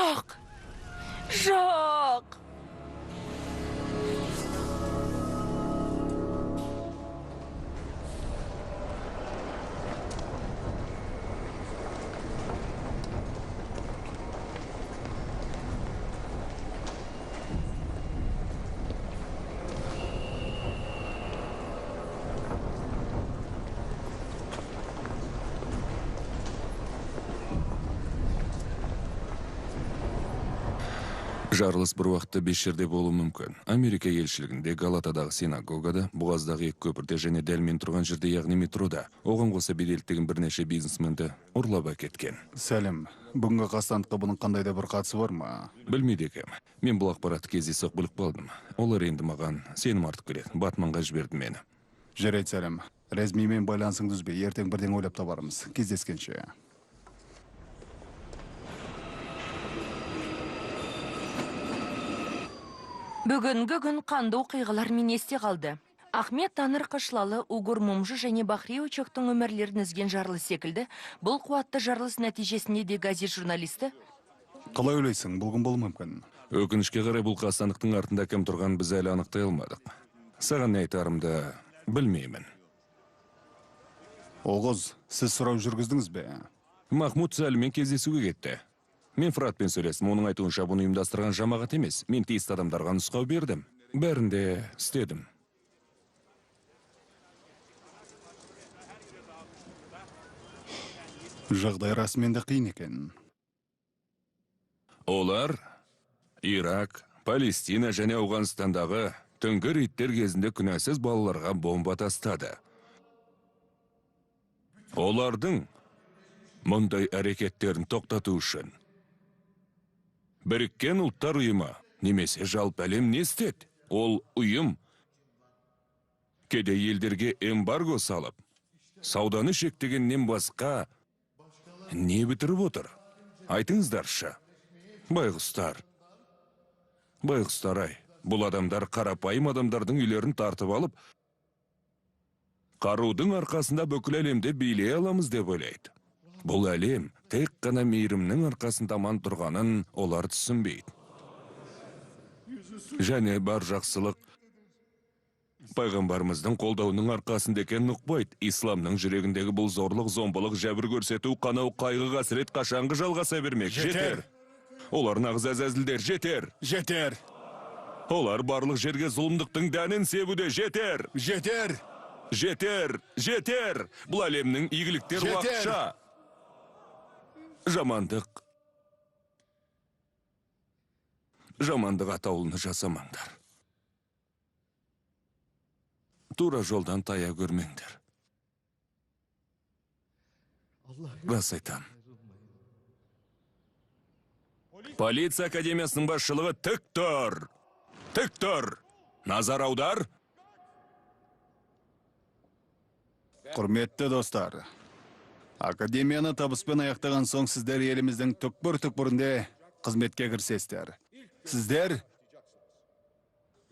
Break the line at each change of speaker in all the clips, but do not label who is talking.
Жоқ. Жоқ.
Жарылыс бір уақытта 5 жерде болуы мүмкін. Америка елшілігінде, Галатадағы синагогада, Бұғаздағы екі көпірде және дәл мен тұрған жерде, яғни метрода. Оған қоса беделді бірнеше бизнесменді ұрлап әкеткен.
Сәлем, бүгінгі қастандыққа бұның қандай да бір қатысы бар ма?
Білмейді екенмін. Мен бұл ақпаратты кездейсоқ біліп қалдым. Олар енді маған сенім артып келеді. Батманға жіберді мені.
Жарайды, Сәлем. Резмимен байланысыңды үзбе, ертең бірдеңе ойлап табармыз. Кездескенше.
Бүгінгі күн қанды оқиғалармен есте қалды. Ахмет Таныр Қышлалы, Угур Мумжы және Бахри Учоктың өмірлерін үзген жарылыс секілді, бұл қуатты жарылыс нәтижесінде де газет журналисті.
Қалай ойлайсың, бұл кім болуы мүмкін?
Өкінішке қарай, бұл қастандықтың артында кім тұрғанын біз әлі анықтай алмадық. Саған не айтарымды білмеймін.
Оғыз, сіз сұрау жүргіздіңіз бе?
Махмуд Сәліммен кездесуге кетті. Мен Фыратпен сөйлестім, оның айтуынша бұны ұйымдастырған жамағат емес. Мен тиісті адамдарға нұсқау бердім. Бәрін де істедім.
Жағдай расымен де қиын екен.
Олар Ирак, Палестина және Ауғанстандағы түнгі рейдтер кезінде күнәсіз балаларға бомба тастады. Олардың мұндай әрекеттерін тоқтату үшін Біріккен Ұлттар Ұйымы немесе жалпы әлем не істеді? Ол ұйым кедей елдерге эмбарго салып, сауданы шектегеннен басқа не бітіріп отыр? Айтыңыздаршы. Байғұстар. Байғұстар ай, бұл адамдар қарапайым адамдардың үйлерін тартып алып, қарудың арқасында бүкіл әлемді билей аламыз деп ойлайды. Бұл әлем тек қана мейірімнің арқасында аман тұрғанын олар түсінбейді. Және бар жақсылық пайғамбарымыздың қолдауының арқасында екенін ұқпайды. Исламның жүрегіндегі бұл зорлық, зомбылық, жәбір көрсету, қанау, қайғы, қасірет қашанғы жалғаса бермек? Жетер. Олар нағыз әзәзілдер, жетер.
Жетер.
Олар барлық жерге зұлымдықтың дәнін себуде, жетер.
Жетер.
Жетер, жетер. Бұл әлемнің игіліктері уақытша. Жамандық. Жамандық атаулыны жасамаңдар. Тура жолдан тая көрмеңдер. Рас айтам. Полиция академиясының басшылығы тік тұр. Тік тұр. Назар аудар.
Құрметті достар, академияны табыспен аяқтаған соң сіздер еліміздің түкпір-түкпірінде қызметке кірісесіздер. Сіздер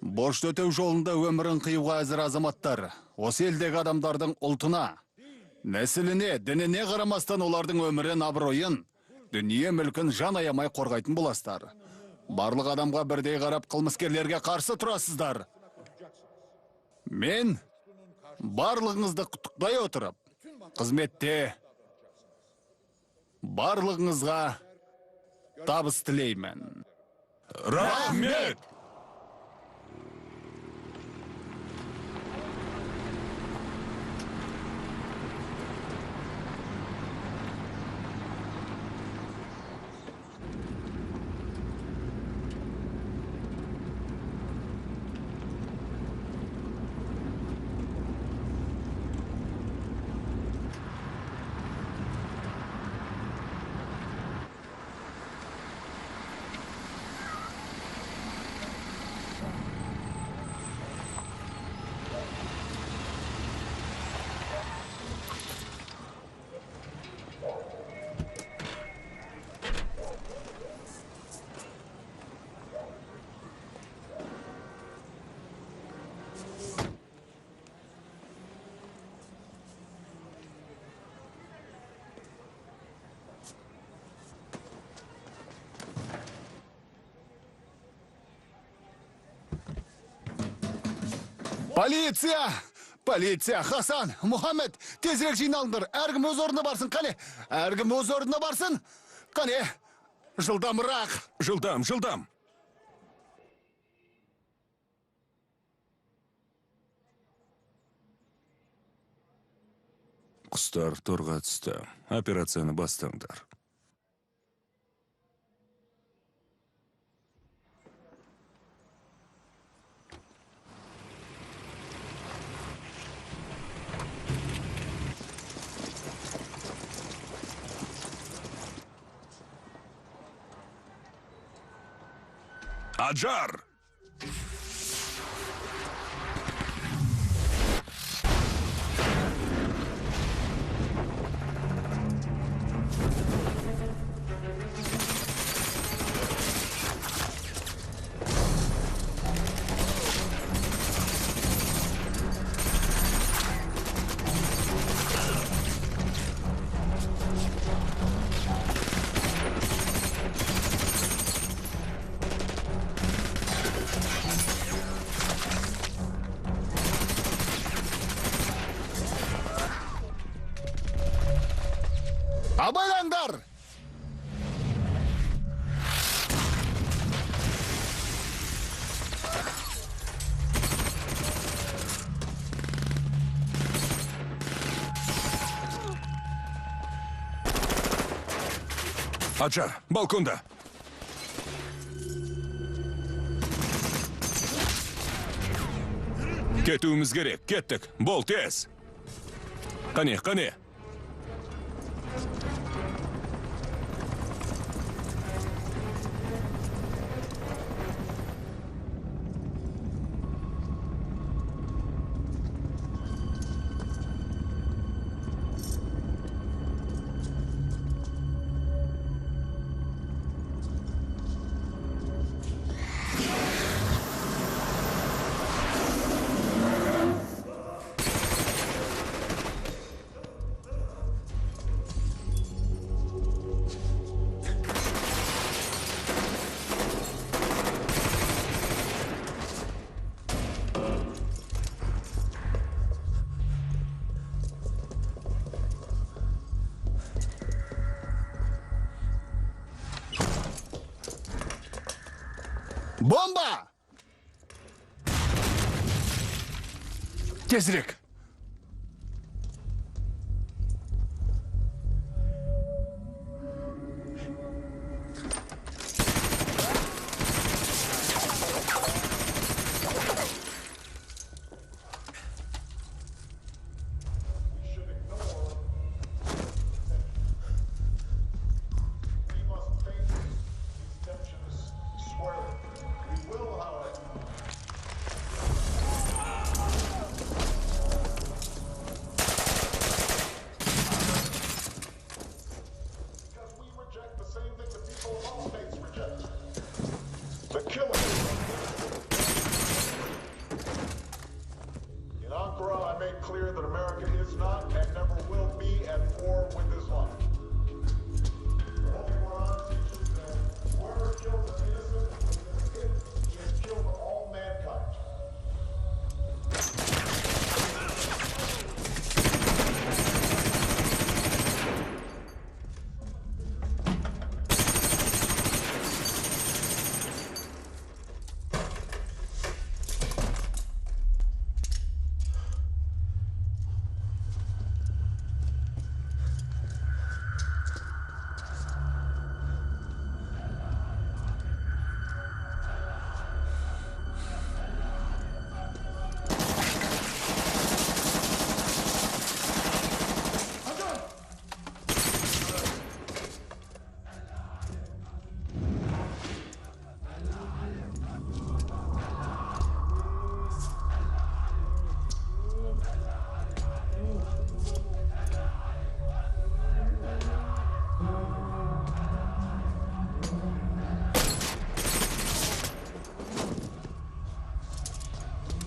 борышты өтеу жолында өмірін қиюға әзір азаматтар. Осы елдегі адамдардың ұлтына, нәсіліне, дініне қарамастан олардың өмірін, абыройын, дүние мүлкін жан аямай қорғайтын боласыздар. Барлық адамға бірдей қарап қылмыскерлерге қарсы тұрасыздар. Мен барлығыңызды құттықтай отырып, қызметте барлығыңызға табыс тілеймін.
Рахмет!
Полиция! Полиция! Хасан, Мұхаммед, тезірек жиналыңдар. Әркім өз орнына барсын, қане. Әркім өз орнына барсын. Қане, жылдамырақ.
Жылдам, жылдам! Құстар торға түсті. Операцияны бастаңдар. Аджар!
Абайлаңдар!
Аджар, балконда! Кетуіміз керек, кеттік. Бол тез. Қане, қане.
Бомба! Тезірек!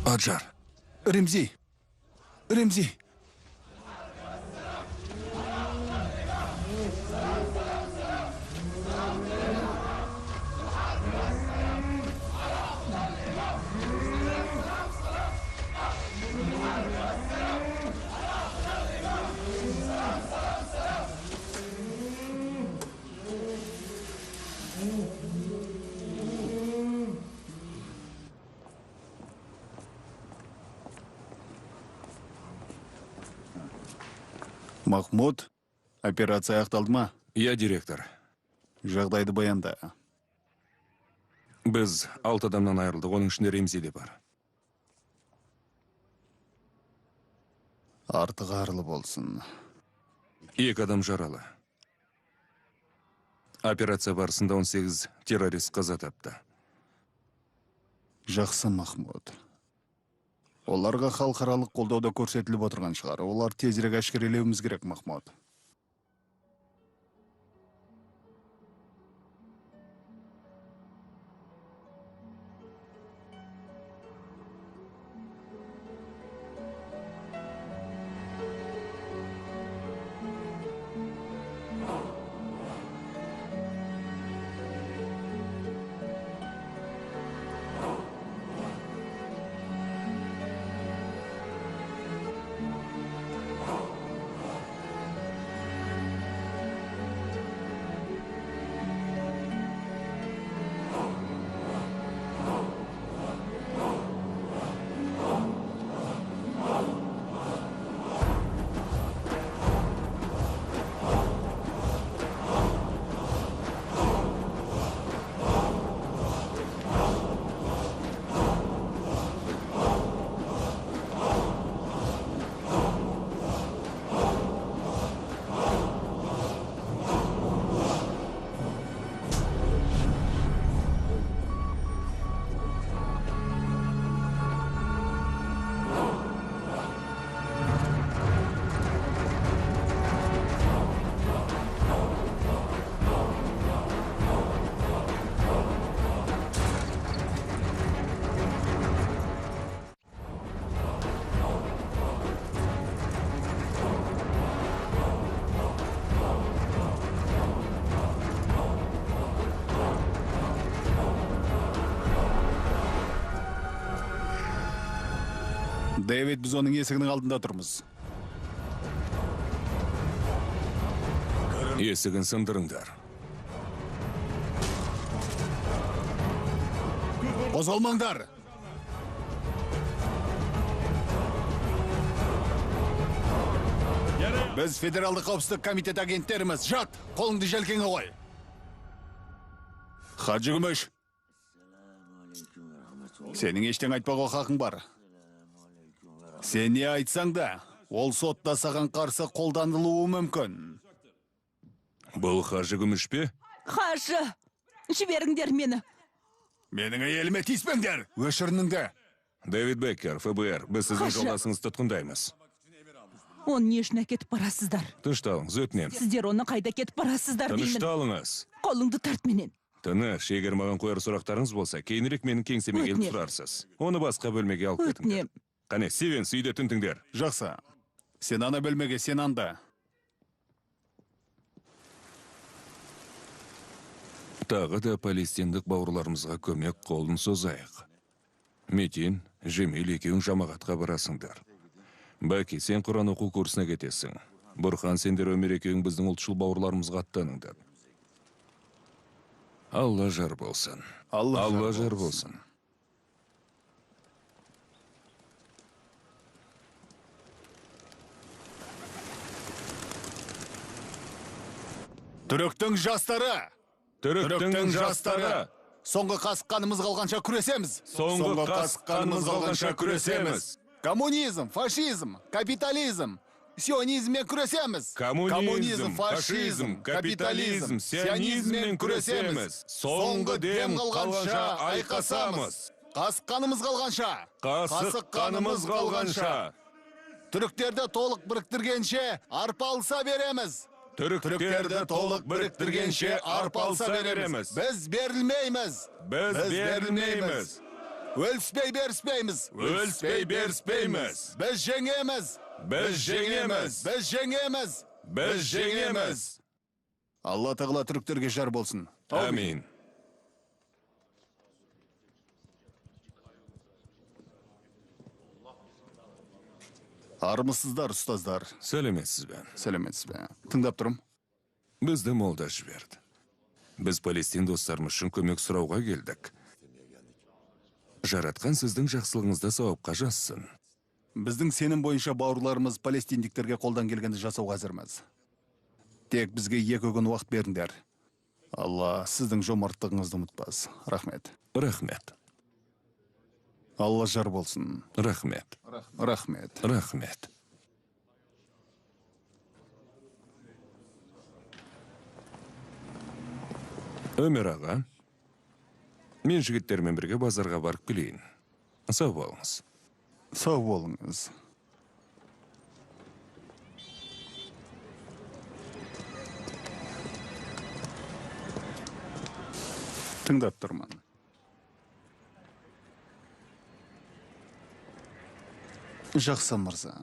Аджар. Ремзи! Ремзи! Махмуд, операция аяқталды ма?
Иә, директор.
Жағдайды баянда.
Біз 6 адамнан айырылдық, оның ішінде Ремзи де бар.
Артығы арлы болсын.
2 адам жаралы. Операция барысында 18 террорист қаза тапты.
Жақсы, Махмуд. Оларға халықаралық қолдау да көрсетіліп отырған шығар. Олар тезірек әшкерелеуіміз керек, Махмуд. Дэвид, біз оның есігінің алдында тұрмыз.
Есігін сындырыңдар.
Қозғалмаңдар! Біз Федералдық қауіпсіздік комитеті агенттеріміз. Жат, қолыңды желкеңе қой. Хаджы Күміш. Сенің ештеңе айтпауға хақың бар. Сен не айтсаң да, ол сотта саған қарсы қолданылуы мүмкін.
Бұл Хажы Күміш пе?
Хажы, жіберіңдер мені.
Менің әйеліме тиіспеңдер, өшірініңді.
Дэвид Беккер, ФБР, біз сіздің жолдасыңызды тұтқындаймыз.
Оны не үшін әкетіп барасыздар?
Тынышталыңыз, өтінемін.
Сіздер оны қайда кетіп барасыздар деймін.
Тынышталыңыз.
Қолыңды тарт менен.
Тыныш, егер маған қояр сұрақтарыңыз болса, кейінірек менің кеңсеме келіп сұрарсыз. Оны басқа бөлмеге алып кетіңдер.
Өтінемін.
Қане, Стивенс, үйде тінтіңдер.
Жақсы. Сен ана бөлмеге, сен анда.
Тағы да палестиндік бауырларымызға көмек қолын созайық. Метин, Жемил екеуің жамағатқа барасыңдар. Бәки, сен Құран оқу курсына кетесің. Бұрхан, сендер Өмір екеуің біздің ұлтшыл бауырларымызға аттаныңдар. Алла жар болсын.
Алла жар болсын. Түріктің жастары!
Түріктің жастары!
Соңғы қасық қанымыз қалғанша күресеміз!
Соңғы қасық қанымыз қалғанша күресеміз!
Коммунизм, фашизм, капитализм, сионизммен күресеміз!
Коммунизм, фашизм, капитализм, сионизммен күресеміз! Соңғы дем қалғанша айқасамыз!
Қасық қанымыз қалғанша!
Қасық қанымыз қалғанша!
Түріктерді толық біріктіргенше арпалыса береміз!
Түріктерді толық біріктіргенше арпалыса береміз.
Біз берілмейміз.
Біз берілмейміз.
Өліспей беріспейміз.
Өліспей беріспейміз.
Біз жеңеміз.
Біз жеңеміз.
Біз жеңеміз.
Біз жеңеміз.
Алла тағала түріктерге жар болсын.
Әмин.
Армысыздар, ұстаздар.
Сәлеметсіз бе?
Сәлеметсіз бе? Тыңдап тұрмын.
Бізді молда жіберді. Біз палестин достарымыз үшін көмек сұрауға келдік. Жаратқан сіздің жақсылығыңызды сауапқа жазсын.
Біздің сенім бойынша бауырларымыз палестиндіктерге қолдан келгенді жасауға әзірміз. Тек бізге 2 күн уақыт беріңдер. Алла сіздің жомарттығыңызды ұмытпас. Рахмет.
Рахмет.
Алла жар болсын.
Рахмет.
Рахмет.
Рахмет. Өмір аға, мен жігіттермен бірге базарға барып келейін. Сау болыңыз.
Сау болыңыз. Тыңдап тұрмын. Жақсы, мырза.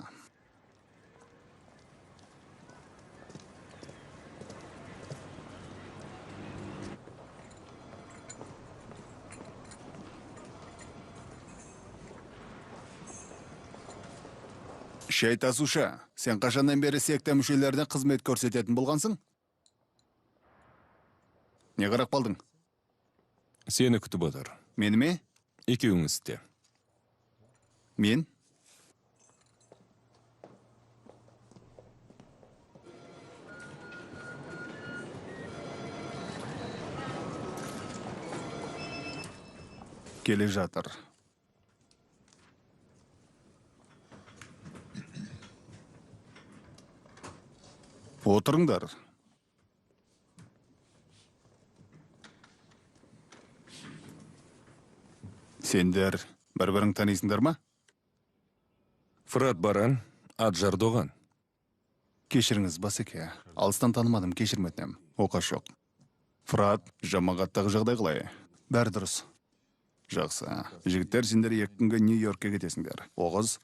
Шай тасушы, сен қашаннан бері секта мүшелеріне қызмет көрсететін болғансың? Не қарап қалдың?
Сені күтіп отыр.
Мені ме?
Екеуіңіз де.
Мен? Келе жатыр. Отырыңдар. Сендер бір-бірің танисыңдар ма?
Фырат Баран, Аджар Доған.
Кешіріңіз, басеке. Алыстан танымадым, кешірім өтінемін. Оқас жоқ. Фырат, жамағаттағы жағдай қалай? Бәрі дұрыс. Жақсы. Жігіттер, сендер 2 күнге Нью-Йоркке кетесіңдер. Оғыз,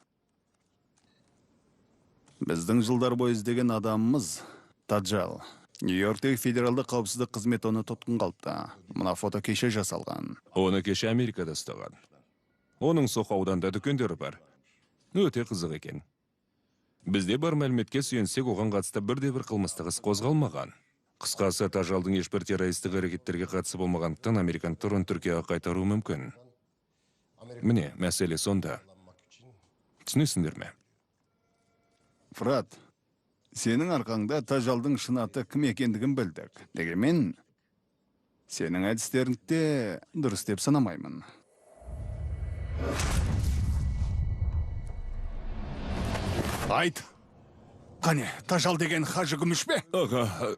біздің жылдар бойы іздеген адамымыз Таджал. Нью-Йорктегі федералды қауіпсіздік қызметі оны тұтқынға алыпты. Мына фото кеше жасалған.
Оны кеше Америкада ұстаған. Оның Сохо ауданда дүкендері бар. Өте қызық екен. Бізде бар мәліметке сүйенсек, оған қатысты бірде-бір қылмыстық іс қозғалмаған. Қысқасы, Тажалдың ешбір террористік әрекеттерге қатысы болмағандықтан американдықтар оны Түркияға қайтаруы мүмкін. Міне, мәселе сонда. Түсінесіңдер ме?
Фырат, сенің арқаңда Тажалдың шын аты кім екендігін білдік. Дегенмен, сенің әдістеріңді де дұрыс деп санамаймын. Айт! Қане, Тажал деген Хажы Күміш пе?
Аға,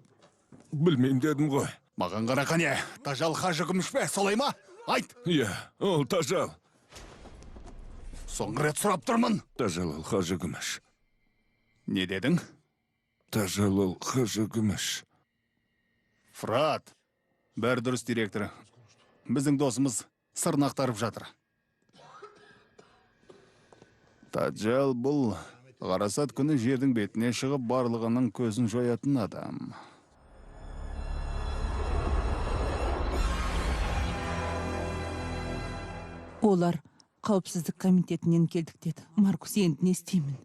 білмеймін дедім ғой.
Маған қара, қане, Тажал Хажы Күміш пе, солай ма? Айт!
Иә, ол Тажал.
Соңғы рет сұрап тұрмын.
Тажал ол Хажы Күміш.
Не дедің?
Тажал ол Хажы Күміш.
Фырат, бәрі дұрыс, директор. Біздің досымыз сырын ақтарып жатыр. Тажал бұл ғарасат күні жердің бетіне шығып, барлығының көзін жоятын адам.
Олар қауіпсіздік комитетінен келдік деді. Маркус, енді не істеймін?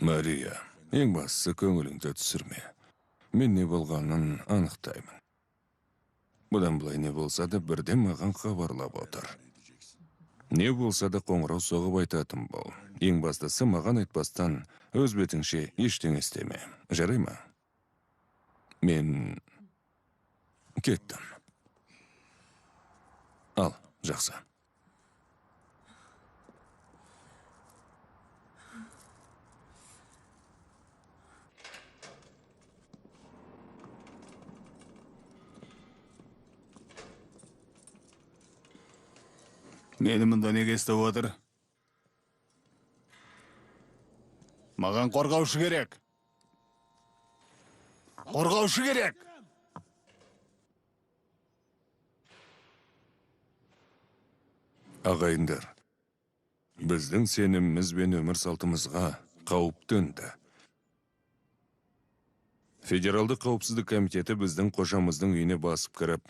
Мария, ең бастысы көңіліңді түсірме. Мен не болғанын анықтаймын. Бұдан былай не болса да бірден маған хабарлап отыр. Не болса да қоңырау соғып айтатын бол. Ең бастысы маған айтпастан өз бетіңше ештеңе істеме. Жарай ма? Мен кеттім. Ал, жақсы.
Мені мұнда неге ұстап отыр? Маған қорғаушы керек. Қорғаушы керек.
Ағайындар, біздің сеніміміз бен өмір салтымызға қауіп төнді. Федералды қауіпсіздік комитеті біздің қожамыздың үйіне басып кіріп,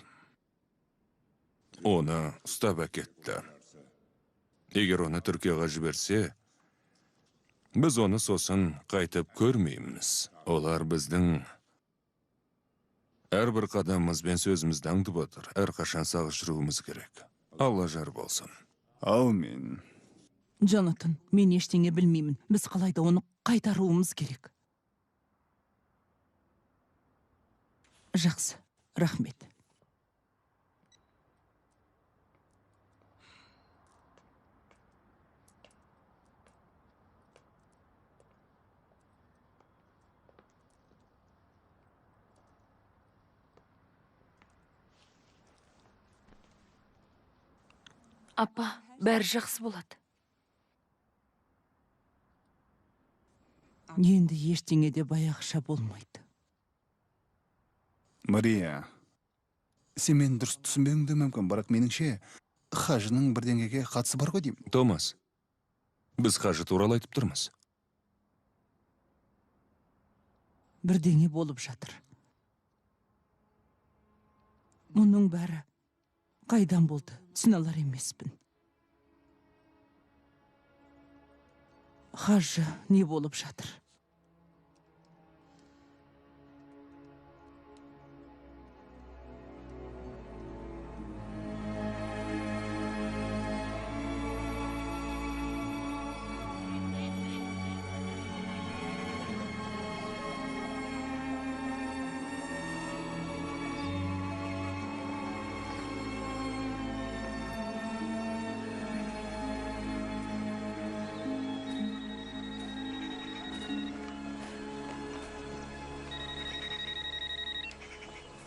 оны ұстап әкетті. Егер оны Түркияға жіберсе, біз оны сосын қайтып көрмейміз. Олар біздің әрбір қадамымыз бен сөзімізді аңдып отыр. Әрқашан сақ жүруіміз керек. Алла жар болсын.
Әумин.
Джонатан, мен ештеңе білмеймін. Біз қалайда оны қайтаруымыз керек. Жақсы, рахмет.
Апа, бәрі жақсы болады.
Енді ештеңе де баяғыша болмайды.
Мария, сен мені дұрыс түсінбеуің де мүмкін, бірақ меніңше хажының бірдеңеге қатысы бар ғой деймін.
Томас, біз хажы туралы айтып тұрмыз.
Бірдеңе болып жатыр. Мұның бәрі қайдан болды, түсіне алар емеспін. Хажы, не болып жатыр?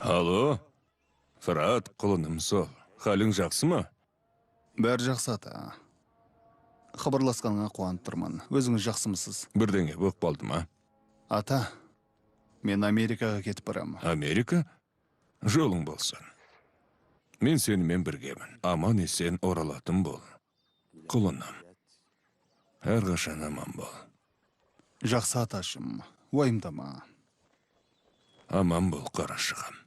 Алло, Фырат, құлыным сол. Халің жақсы ма?
Бәрі жақсы, ата. Хабарласқаныңа қуанып тұрмын. Өзіңіз жақсымысыз?
Бірдеңе болып қалды ма?
Ата, мен Америкаға кетіп барамын.
Америка? Жолың болсын. Мен сенімен біргемін. Аман есен оралатын бол. Құлыным. Әрқашан аман бол.
Жақсы, аташым, уайымдама.
Аман бол, қарашығым.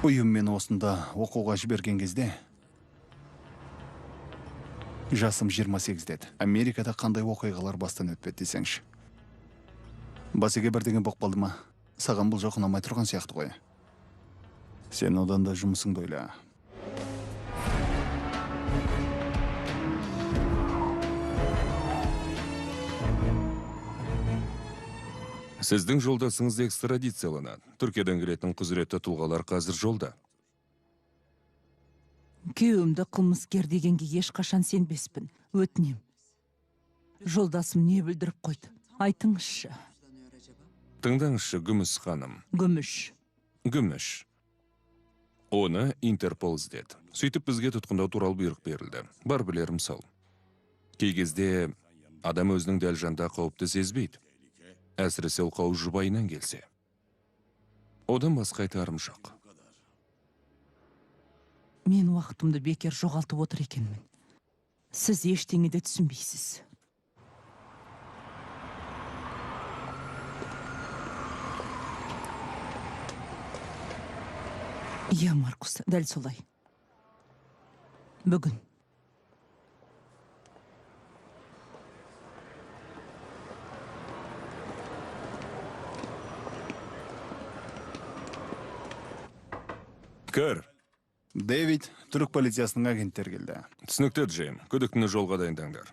Ұйым мені осында оқуға жіберген кезде жасым 28 деді. Америкада қандай оқиғалар бастан өтпеді десеңші. Басеге бірдеңе боқ болды ма? Саған бұл жақ ұнамай тұрған сияқты ғой. Сен одан да жұмысыңды ойла.
Сіздің жолдасыңыз экстрадицияланады. Түркиядан келетін құзыретті тұлғалар қазір жолда.
Күйеуімді қылмыскер дегенге ешқашан сенбеспін. Өтінем. Жолдасым не бүлдіріп қойды? Айтыңызшы.
Тыңдаңызшы, Күміс ханым.
Күміш.
Күміш. Оны Интерпол іздеді. Сөйтіп бізге тұтқындау туралы бұйрық берілді. Бар білерім сол. Кей кезде адам өзінің дәл жанында қауіпті сезбейді. Әсіресе ол қауіп жұбайынан келсе. Одан басқа айтарым жоқ.
Мен уақытымды бекер жоғалтып отыр екенмін. Сіз ештеңе де түсінбейсіз. Иә, Маркус, дәл солай. Бүгін.
Кір.
Дэвид, түрік полициясының агенттері келді.
Түсінікті, Джейм. Күдіктіні жолға дайындаңдар.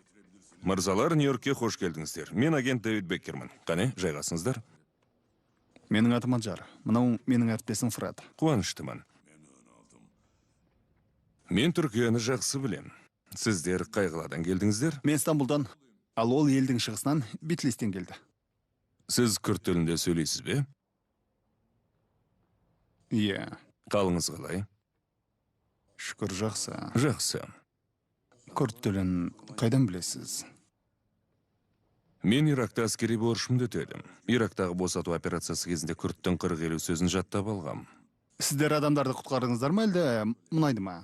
Мырзалар, Нью-Йоркке қош келдіңіздер. Мен агент Дэвид Беккермін. Қане, жайғасыңыздар.
Менің атым Аджар. Мынау менің әріптесім Фрат.
Қуаныштымын. Мен Түркияны жақсы білем. Сіздер қай қаладан келдіңіздер?
Мен Стамбулдан, ал ол елдің шығысынан Битлистен келді.
Сіз күрд тілінде сөйлейсіз бе?
Иә.
Қалыңыз қалай?
Шүкір, жақсы.
Жақсы.
Күрд тілін қайдан білесіз?
Мен Иракта әскери борышымды өтедім. Ирактағы босату операциясы кезінде күрдтің 40-50 сөзін жаттап алғам.
Сіздер адамдарды құтқардыңыздар ма, әлде мұнайды ма?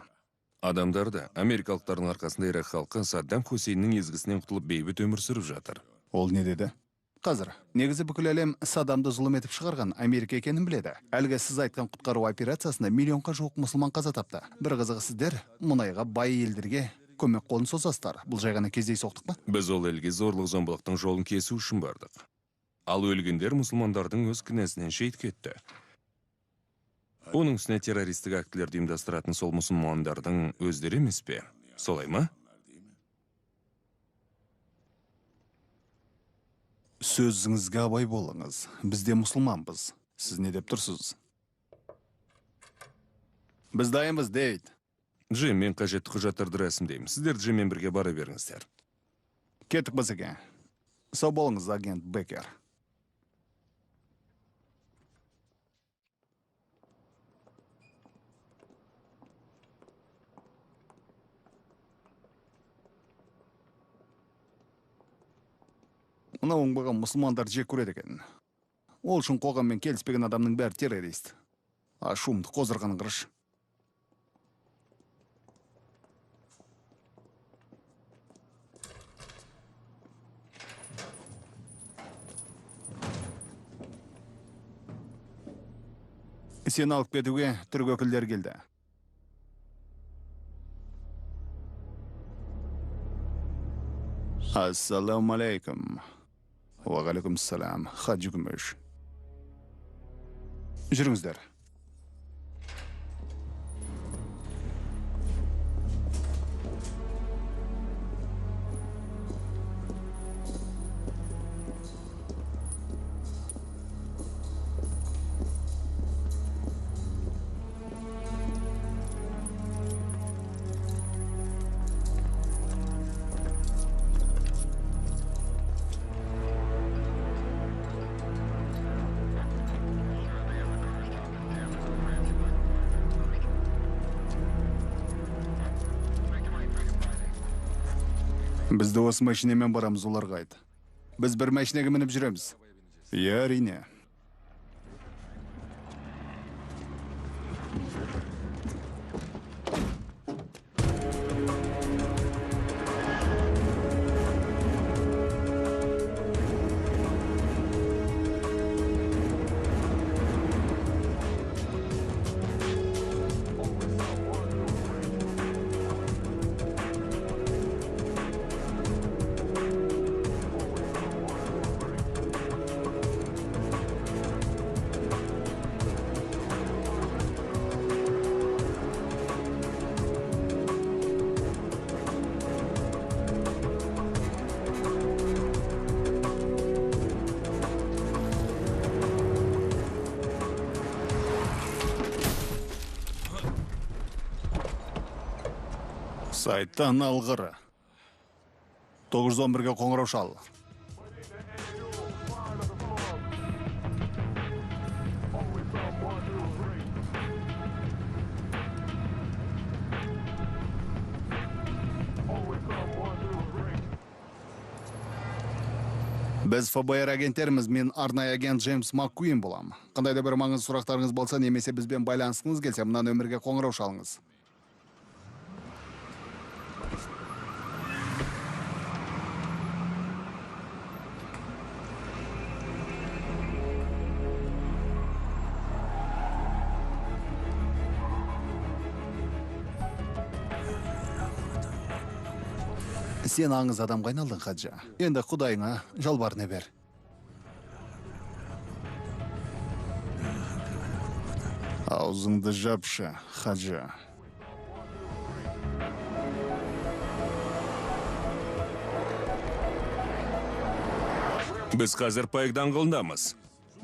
Адамдарды, америкалықтардың арқасында Ирак халқы Саддам Хусейннің езгісінен құтылып бейбіт өмір сүріп жатыр.
Ол не деді? Қазір, негізі бүкіл әлем Саддамды зұлым етіп шығарған Америка екенін біледі. Әлгі сіз айтқан құтқару операциясында миллионға жуық мұсылман қаза тапты. Бір қызығы, сіздер мұнайға бай елдерге көмек қолын созасыздар. Бұл жай ғана кездейсоқтық па?
Біз ол елге зорлық зомбылықтың жолын кесу үшін бардық. Ал өлгендер мұсылмандардың өз кінәсінен шейіт кетті. Оның үстіне террористік актілерді ұйымдастыратын сол мұсылмандардың өздері емес пе? Солай ма?
Сөзіңізге абай болыңыз. Біз де мұсылманбыз. Сіз не деп тұрсыз? Біз дайынбыз, Дэвид.
Джим, мен қажетті құжаттарды рәсімдеймін. Сіздер Джиммен бірге бара беріңіздер.
Кеттік, басеке. Сау болыңыз, агент Беккер. Мына оңбаған мұсылмандар жек көреді екен. Ол үшін қоғаммен келіспеген адамның бәрі террорист. Ашуымды қоздырғанын қарашы. Сені алып кетуге түрік өкілдері келді. Ассалаумағалейкум. Уағалейкумассалам, Хаджи Күміш. Жүріңіздер. Біз де осы машинамен барамыз, оларға айт. Біз бір машинаға мініп жүреміз. Иә, әрине. Сайттан алғыры. 911-ге қоңырау шал. Біз ФБР агенттеріміз, мен арнайы агент Джеймс Маккуин болам. Қандай да бір маңызды сұрақтарыңыз болса, немесе бізбен байланысқыңыз келсе, мына нөмірге қоңырау шалыңыз. Сен аңыз адамға айналдың, Хаджа. Енді Құдайыңа жалбарына бер. Аузыңды жапшы, Хаджа.
Біз қазір Пайк даңғылындамыз.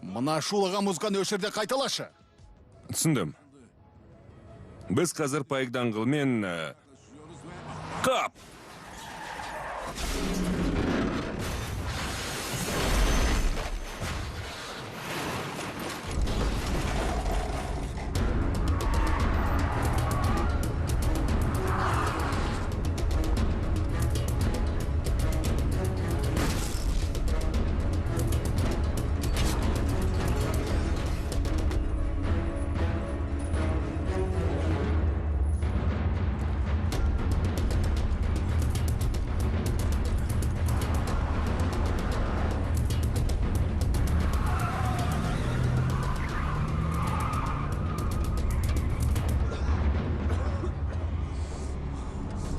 Мына шулаған музыканы өшір де қайталашы.
Түсіндім. Біз қазір Пайк даңғылымен... Қап!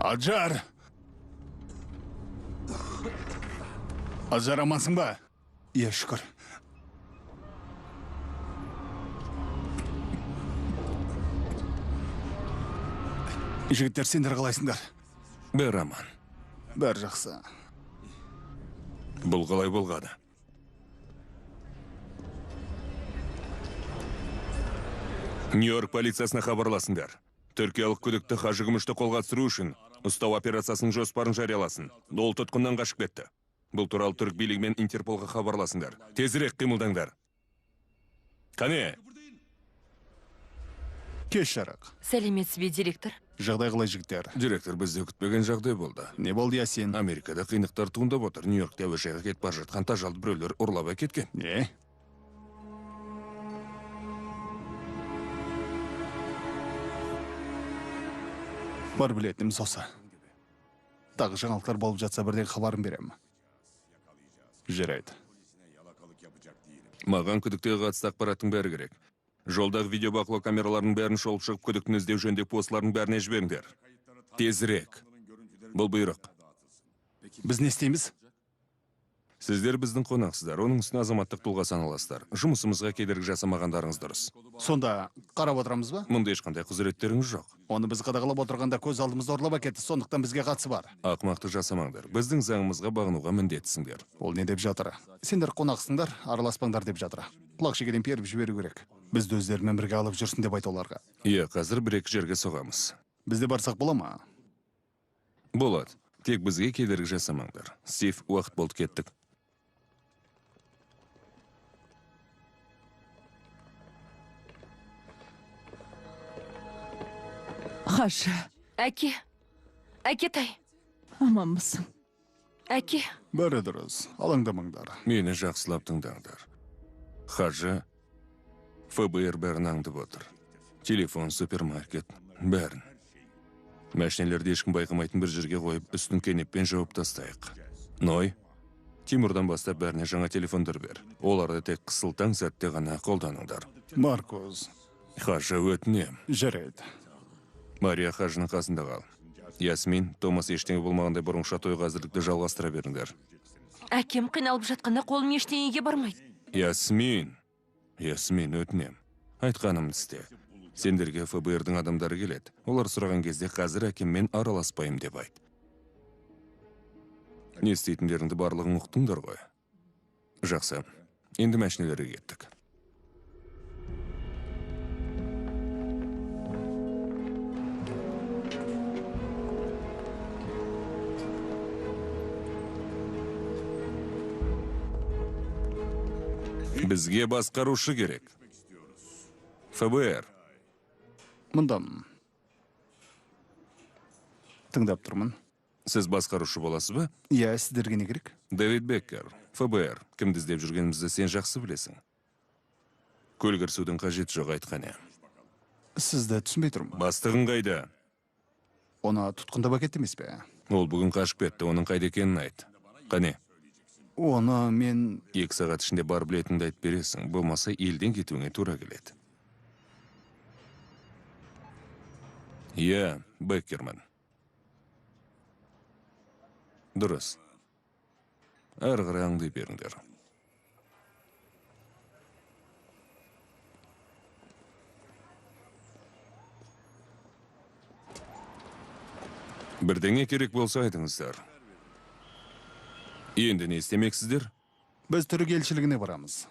Аджар! Аджар, амансың ба? Иә, шүкір. Жігіттер, сендер қалайсыңдар?
Бәрі аман.
Бәрі жақсы.
Бұл қалай болғаны? Нью-Йорк полициясына хабарласыңдар. Түркиялық күдікті Хажы Күмішті қолға түсіру үшін ұстау операциясының жоспарын жарияласын. Ол тұтқыннан қашып кетті. Бұл туралы түрік билігі мен Интерполға хабарласыңдар. Тезірек қимылдаңдар. Қане?
Кеш жарық.
Сәлеметсіз бе, директор?
Жағдай қалай, жігіттер?
Директор, бізде күтпеген жағдай болды.
Не болды, Ясин?
Америкада қиындықтар туындап отыр. Нью-Йоркте әуежайға кетіп бара жатқан тажалды біреулер ұрлап әкеткен.
Не? Бар білетініміз осы. Тағы жаңалықтар болып жатса, бірден хабарын беремін. Жарайды.
Маған күдіктіге қатысты ақпараттың бәрі керек. Жолдағы видеобақылау камераларының бәрін шолып шығып, күдіктіні іздеу жөніндегі постылардың бәріне жіберіңдер. Тезірек. Бұл бұйрық.
Біз не істейміз?
Сіздер біздің қонақсыздар, оның үстіне азаматтық тұлға саналасыздар. Жұмысымызға кедергі жасамағандарыңыз дұрыс.
Сонда қарап отырамыз ба?
Мұнда ешқандай құзыреттеріңіз жоқ.
Оны біз қадағалап отырғанда көз алдымызда ұрлап әкетті, сондықтан бізге қатысы бар.
Ақымақтық жасамаңдар. Біздің заңымызға бағынуға міндеттісіңдер.
Ол не деп жатыр? Сендер қонақсыңдар, араласпаңдар деп жатыр. Құлақ шекеден періп жіберу керек. Бізді өздерімен бірге алып жүрсін деп айт оларға.
Иә, қазір бір-екі жерге соғамыз.
Бізде барсақ бола ма?
Болады. Тек бізге кедергі жасамаңдар. Стив, уақыт болды, кеттік.
Хажы.
Әке. Әкетай.
Аманбысың?
Әке.
Бәрі дұрыс. Алаңдамаңдар.
Мені жақсылап тыңдаңдар. Хажы, ФБР бәрін аңдып отыр. Телефон, супермаркет, бәрін. Мәшинелерді ешкім байқамайтын бір жерге қойып, үстін кенеппен жауып тастайық. Ной, Тимурдан бастап бәріне жаңа телефондар бер. Оларды тек қысылтаң сәтте ғана қолданыңдар.
Маркус.
Хажы, өтінем.
Жарайды.
Мария Хажының қасында қал. Ясмин, Томас ештеңе болмағандай бұрынғыша тойға әзірлікті жалғастыра беріңдер.
Әкем қиналып жатқанда қолым ештеңеге бармайды.
Ясмин, Ясмин, өтінем. Айтқанымды істе. Сендерге ФБР-дің адамдары келеді. Олар сұраған кезде қазір әкеммен араласпаймын деп айт. Не істейтіндеріңді барлығын ұқтыңдар ғой. Жақсы. Енді мәшинелерге кеттік. Бізге басқарушы керек. ФБР.
Мұндамын. Тыңдап тұрмын.
Сіз басқарушы боласыз ба?
Иә, сіздерге не керек?
Дэвид Беккер, ФБР. Кімді іздеп жүргенімізді сен жақсы білесің. Көлгірсудің қажеті жоқ, айтқаны.
Сізді түсінбей тұрмын.
Бастығың қайда?
Оны тұтқындап әкетті емес пе?
Ол бүгін қашып кетті, оның қайда екенін айт. Қане?
Оны мен...
2 сағат ішінде бар білетініңді айтып бересің, болмаса елден кетуіңе тура келеді. Иә, Беккерман. Дұрыс. Әрі қарай аңдай беріңдер. Бірдеңе керек болса айтыңыздар. Енді не істемексіздер?
Біз түрік елшілігіне барамыз.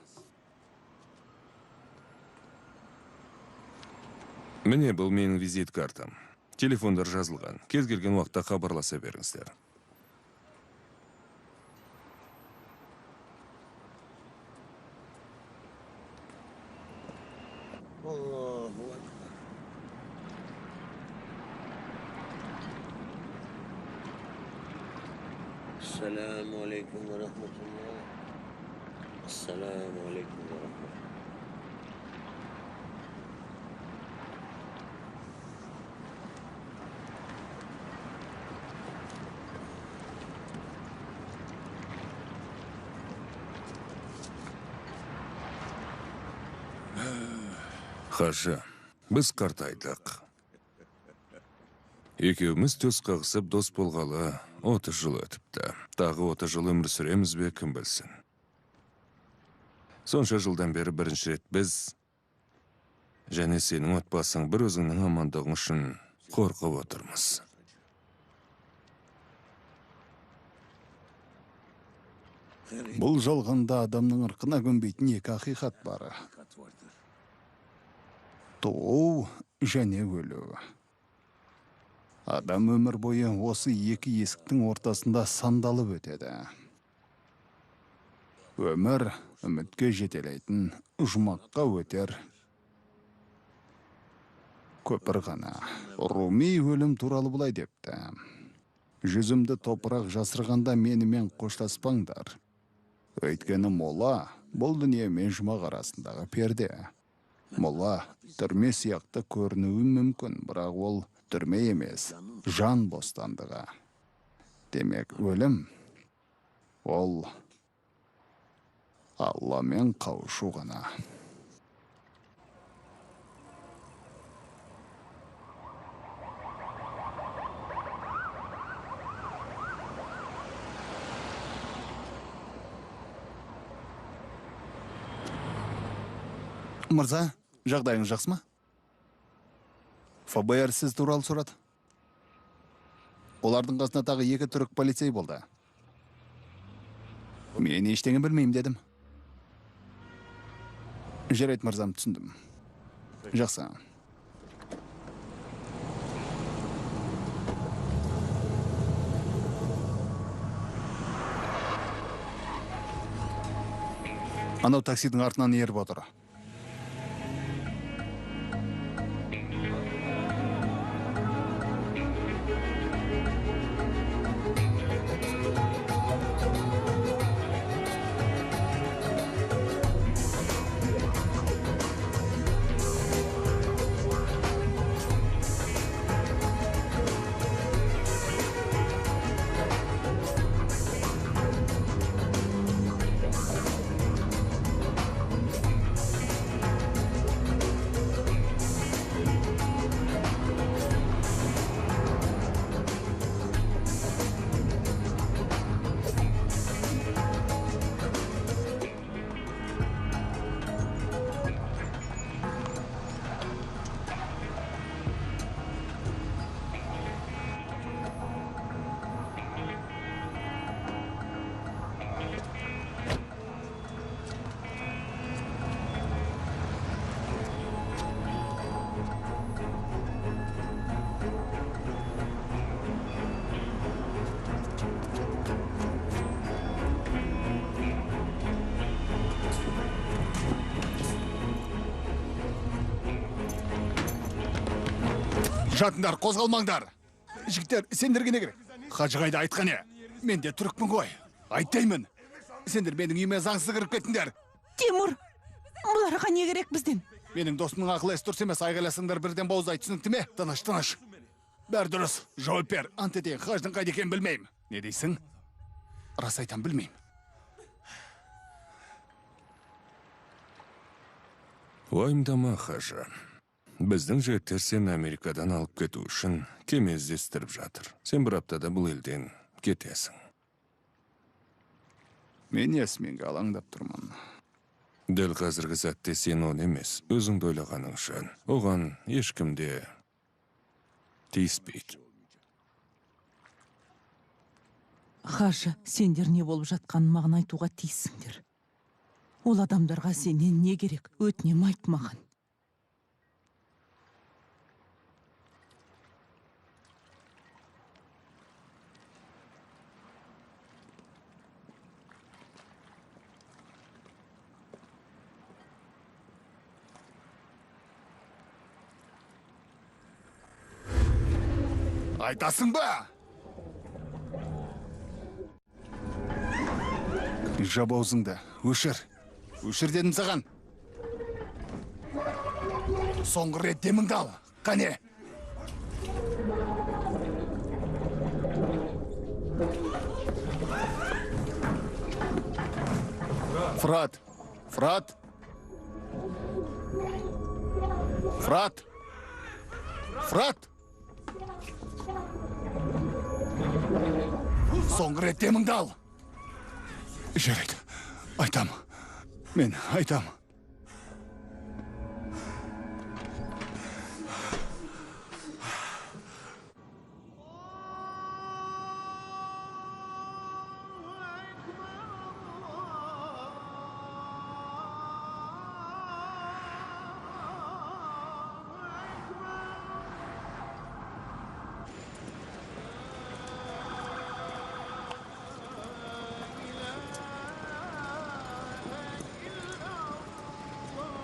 Міне, бұл менің визит картам. Телефондар жазылған. Кез келген уақытта хабарласа беріңіздер.
Ассаламу алейкум ва рахматуллах. Ассаламу алейкум ва рахматуллах.
Хажы, біз қартайдық. Екеуміз төс қағысып дос болғалы 30 жыл өтіпті. Тағы 30 жыл өмір сүреміз бе, кім білсін. Сонша жылдан бері бірінші рет біз және сенің отбасың бір өзіңнің амандығың үшін қорқып отырмыз.
Бұл жалғанда адамның ырқына көнбейтін екі ақиқат бар. Туу және өлу. Адам өмір бойы осы екі есіктің ортасында сандалып өтеді. Өмір үмітке жетелейтін, жұмаққа өтер көпір ғана. Руми өлім туралы былай депті. Жүзімді топырақ жасырғанда менімен қоштаспаңдар. Өйткені мола бұл дүние мен жұмақ арасындағы перде. Мола түрме сияқты көрінуі мүмкін, бірақ ол түрме емес, жан бостандығы. Демек, өлім ол Алламен қауышу ғана. Мырза, жағдайыңыз жақсы ма? ФБР сіз туралы сұрады. Олардың қасында тағы екі түрік полицей болды. Мен ештеңе білмеймін дедім. Жарайды, мырзам, түсіндім. Жақсы. Анау таксидің артынан еріп отыр. Жатыңдар, қозғалмаңдар. Жігіттер, сендерге не керек? Хажы қайда, айтқан не? Мен де түрікпін ғой. Айтаймын. Сендер менің үйіме заңсыз кіріп кеттіңдер.
Тимур, бұларға не керек бізден?
Менің досымның ақыл есі дұрыс емес, айғайласаңдар бірден бауыздайды, түсінікті ме? Тыныш, тыныш. Бәрі дұрыс. Жауап бер. Ант етейін, хаждың қайда екенін білмеймін. Не дейсің? Рас айтам, білмеймін.
Уайымдама, хажы. Біздің жігіттер сені Америкадан алып кету үшін кеме іздестіріп жатыр. Сен бір аптада бұл елден кетесің.
Мен Ясминге алаңдап тұрмын.
Дәл қазіргі сәтте сен оны емес, өзіңді ойлағаның үшін. Оған ешкім де тиіспейді.
Хажы, сендер не болып жатқанын маған айтуға тиіссіңдер. Ол адамдарға сенен не керек, өтінем айт маған.
Айтасың ба? Жап аузыңды, өшір. Өшір дедім саған. Соңғы рет деміңді ал. Қане? Фырат, Фырат. Фырат. Фырат. Соңғы рет деміңді ал. Жарайды, айтам. Мен айтам.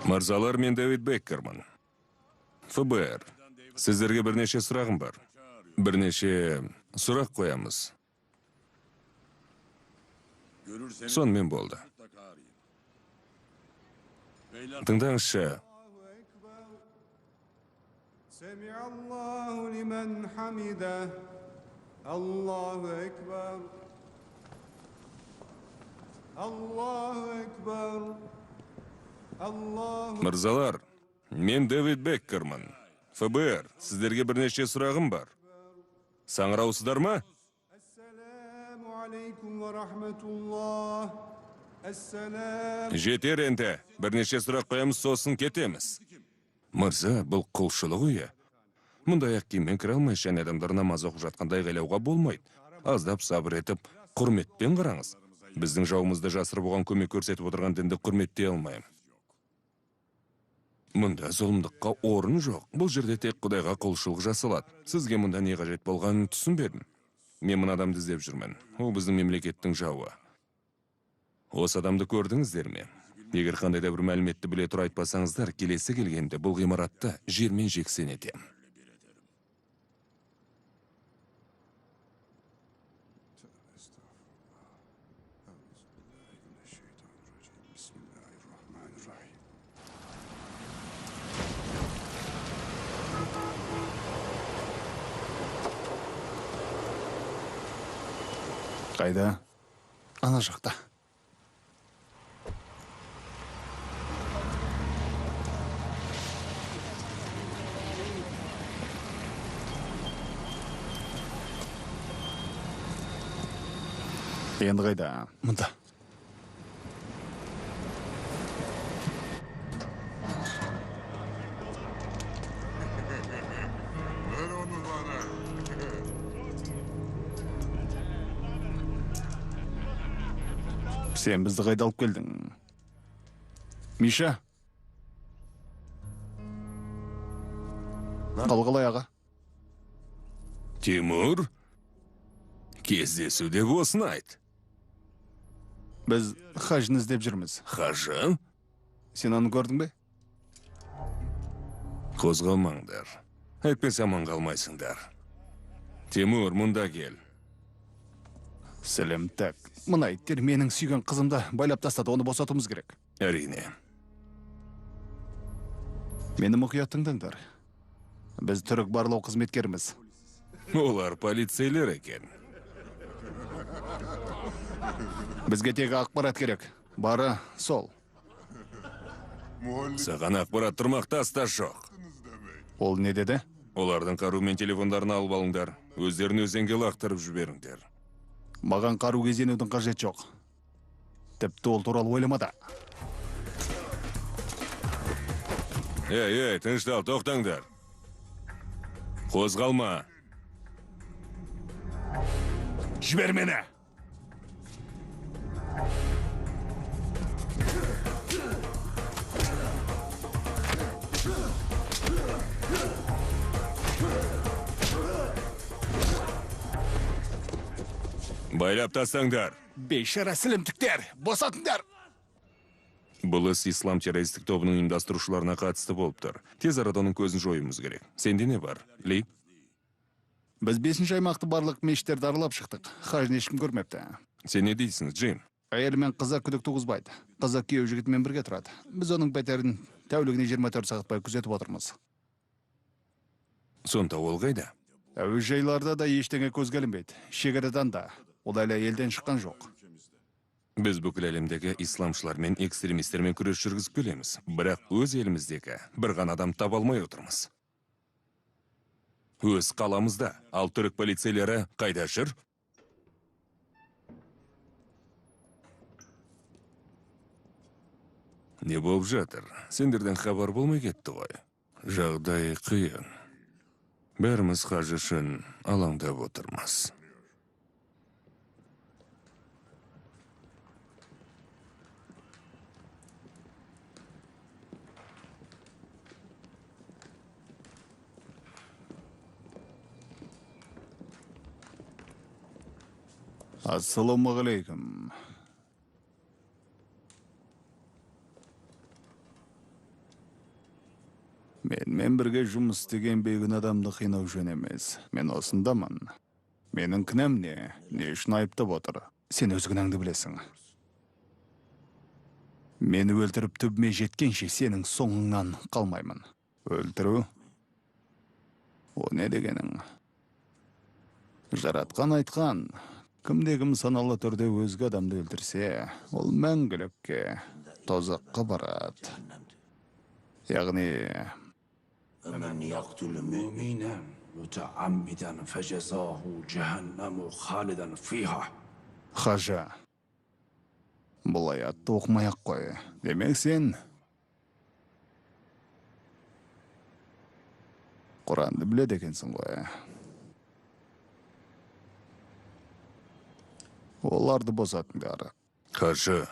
Мырзалар, мен Дэвид Беккерман. ФБР. Сіздерге бірнеше сұрағым бар. Бірнеше сұрақ қоямыз. Сонымен болды. Тыңдаңызшы.
Аллаху акбар. Аллаху акбар.
Мырзалар, мен Дэвид Беккерман. ФБР, сіздерге бірнеше сұрағым бар. Саңыраусыздар ма? Жетер енді. Бірнеше сұрақ қоямыз, сосын кетеміз. Мырза, бұл құлшылық үйі. Мұнда аяқ киіммен кіре алмай, және адамдар намаз оқып жатқанда айғайлауға болмайды. Аздап сабыр етіп, құрметпен қараңыз. Біздің жауымызды жасырып оған көмек көрсетіп отырған дінді құрметтей алмаймын. Мұнда зұлымдыққа орын жоқ. Бұл жерде тек Құдайға құлшылық жасалады. Сізге мұнда не қажет болғанын түсінбедім. Мен мына адамды іздеп жүрмін. Ол біздің мемлекеттің жауы. Осы адамды көрдіңіздер ме? Егер қандай да бір мәліметті біле тұра айтпасаңыздар, келесі келгенде бұл ғимаратты жермен жексен етемін.
Қайда? Ана жақта. Енді қайда? Мында. Сен бізді қайда алып келдің? Миша? Қал қалай, аға?
Тимур? Кездесуде осыны айт.
Біз хажыны іздеп жүрміз.
Хажы?
Сен оны көрдің бе?
Қозғалмаңдар. Әйтпесе аман қалмайсыңдар. Тимур, мұнда кел.
Сәлем, так. Мына иттер менің сүйген қызымды байлап тастады, оны босатуымыз керек.
Әрине.
Мені мұқият тыңдаңдар. Біз түрік барлау қызметкеріміз.
Олар полицейлер екен.
Бізге тек ақпарат керек. Бары сол.
Саған ақпарат тұрмақ тас та жоқ.
Ол не деді?
Олардың қару мен телефондарын алып алыңдар. Өздерін өзенге лақтырып жіберіңдер.
Маған қару кезенудің қажеті жоқ. Тіпті ол туралы ойлама да.
Ей, ей, тыныштал, тоқтаңдар. Қозғалма.
Жібер мені!
Байлап тастаңдар.
Бейшара сілімтіктер, босатыңдар!
Бұл іс ислам террористік тобының ұйымдастырушыларына қатысты болып тұр. Тез арада оның көзін жоюымыз керек. Сенде не бар, Ли?
Біз 5-ші аймақты барлық мешіттерді аралап шықтық. Хажын ешкім көрмепті.
Сен не дейсің, Джим?
Әйелі мен қызы күдік туғызбайды. Қызы күйеу жігітімен бірге тұрады. Біз оның пәтерін тәулігіне 24 сағат бойы күзетіп отырмыз.
Сонда ол қайда?
Әуежайларда да ештеңе көзге ілінбейді. Шекарадан да. Ол әлі елден шыққан жоқ.
Біз бүкіл әлемдегі исламшылар мен экстремистермен күрес жүргізіп келеміз. Бірақ өз еліміздегі бір ғана адам таба алмай отырмыз. Өз қаламызда, ал түрік полицейлері қайда жүр? Не болып жатыр? Сендерден хабар болмай кетті ғой. Жағдай қиын. Бәріміз қажы үшін алаңдап отырмыз.
Ассалаумағалейкум. Менімен бірге жұмыс істеген бейкүнә адамды қинау жөн емес. Мен осындамын. Менің кінәм не? Не үшін айыптап отыр? Сен өз кінәңді білесің. Мені өлтіріп түбіме жеткенше сенің соңыңнан қалмаймын. Өлтіру? О не дегенің? Жаратқан айтқан, кімде-кім саналы түрде өзге адамды өлтірсе, ол мәңгілікке, тозаққа барады. Яғни,
ومن يقتل مؤمنا متعمدا فجزاؤه جهنم خالدا فيها.
Хажа, бұл аятты оқымай ақ қой. Демек сен Құранды біледі екенсің ғой. Оларды босатыңдар.
Қажы,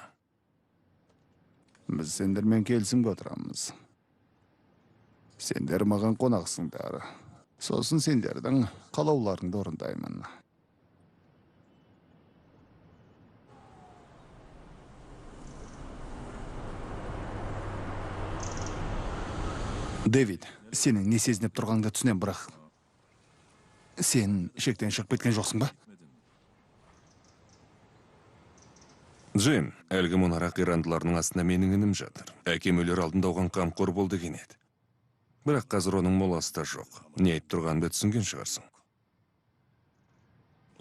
Біз сендермен келісімге отырамыз. Сендер маған қонақсыңдар. Сосын сендердің қалауларыңды орындаймын. Дэвид, сенің не сезініп тұрғаныңды түсінемін, бірақ сен шектен шығып кеткен жоқсың ба?
Джим, әлгі мұнара қирандыларының астында менің інім жатыр. Әкем өлер алдында оған қамқор бол деген еді. Бірақ қазір оның моласы да жоқ. Не айтып тұрғанымды түсінген шығарсың.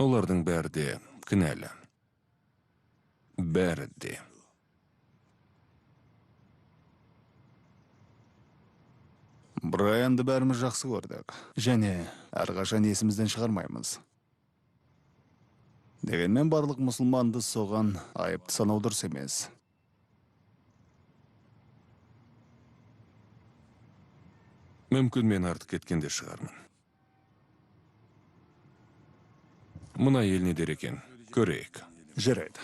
Олардың бәрі де кінәлі. Бәрі де.
Брайанды бәріміз жақсы көрдік. Және әрқашан есімізден шығармаймыз. Дегенмен барлық мұсылманды соған айыпты санау дұрыс емес.
Мүмкін мен артық кеткен де шығармын. Мына ел не дер екен? Көрейік.
Жарайды.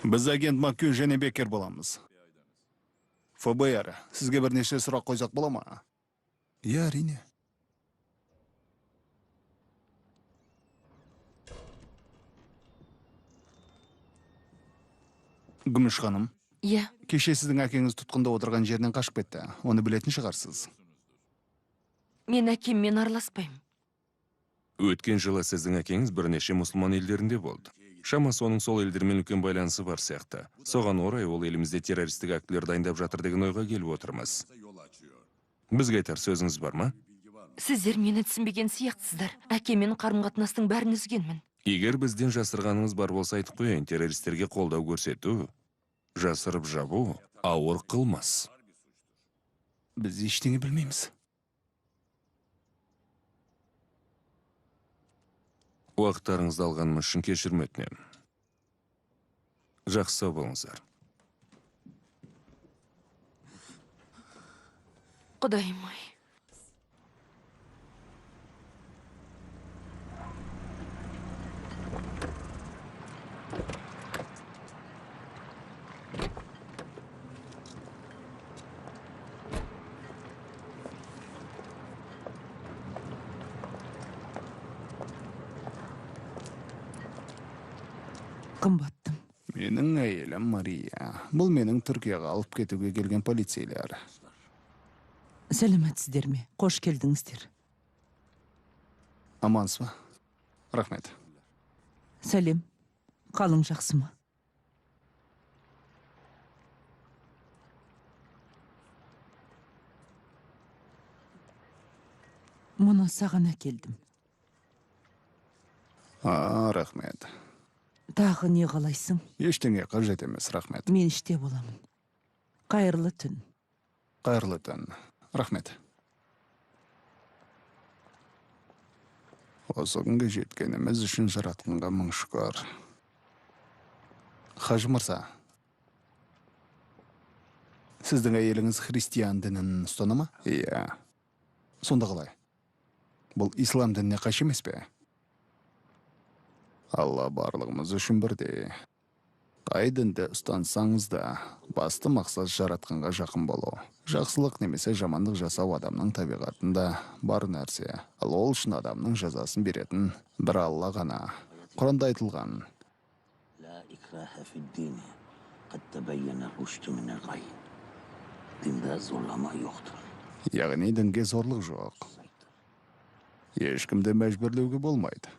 Біз агент Маккюн және Беккер боламыз. ФБР, сізге бірнеше сұрақ қойсақ бола ма? Иә, әрине. Күміш ханым,
Иә,
кеше сіздің әкеңіз тұтқында отырған жерінен қашып кетті. Оны білетін шығарсыз.
мен әкеммен араласпаймын.
Өткен жылы сіздің әкеңіз бірнеше мұсылман елдерінде болды. Шамасы оның сол елдермен үлкен байланысы бар сияқты. Соған орай ол елімізде террористік актілер дайындап жатыр деген ойға келіп отырмыз. Бізге айтар сөзіңіз бар ма?
Сіздер мені түсінбеген сияқтысыздар. Әкеммен қарым-қатынастың бәрін үзгенмін.
Егер бізден жасырғаныңыз бар болса айтып қояйын, террористерге қолдау көрсету, жасырып жабу ауыр қылмыс.
Біз ештеңе білмейміз.
Уақыттарыңызды алғаным үшін кешірім өтінемін. Жақсы, сау болыңыздар.
Құдайым ай.
Қымбаттым.
Менің әйелім Мария. Бұл менің Түркияға алып кетуге келген полицейлер.
Сәлеметсіздер ме? Қош келдіңіздер.
Амансыз ба? Рахмет.
Сәлем. Қалың жақсы ма? Мұны саған әкелдім.
А, рахмет.
Тағы не қалайсың?
Ештеңе қажет емес, рахмет.
Мен іште боламын. Қайырлы түн.
Қайырлы түн. Рахмет. Осы күнге жеткеніміз үшін жаратқанға мың шүкір. Хажы мырза, сіздің әйеліңіз христиан дінін ұстана ма? Иә. Сонда қалай? Бұл ислам дініне қайшы емес пе? Алла барлығымыз үшін бірдей. Қай дінді ұстансаңыз да, басты мақсат жаратқанға жақын болу. Жақсылық немесе жамандық жасау адамның табиғатында бар нәрсе. Ал ол үшін адамның жазасын беретін бір Алла ғана. Құранда айтылған. Яғни дінге зорлық жоқ. Ешкімді мәжбүрлеуге болмайды.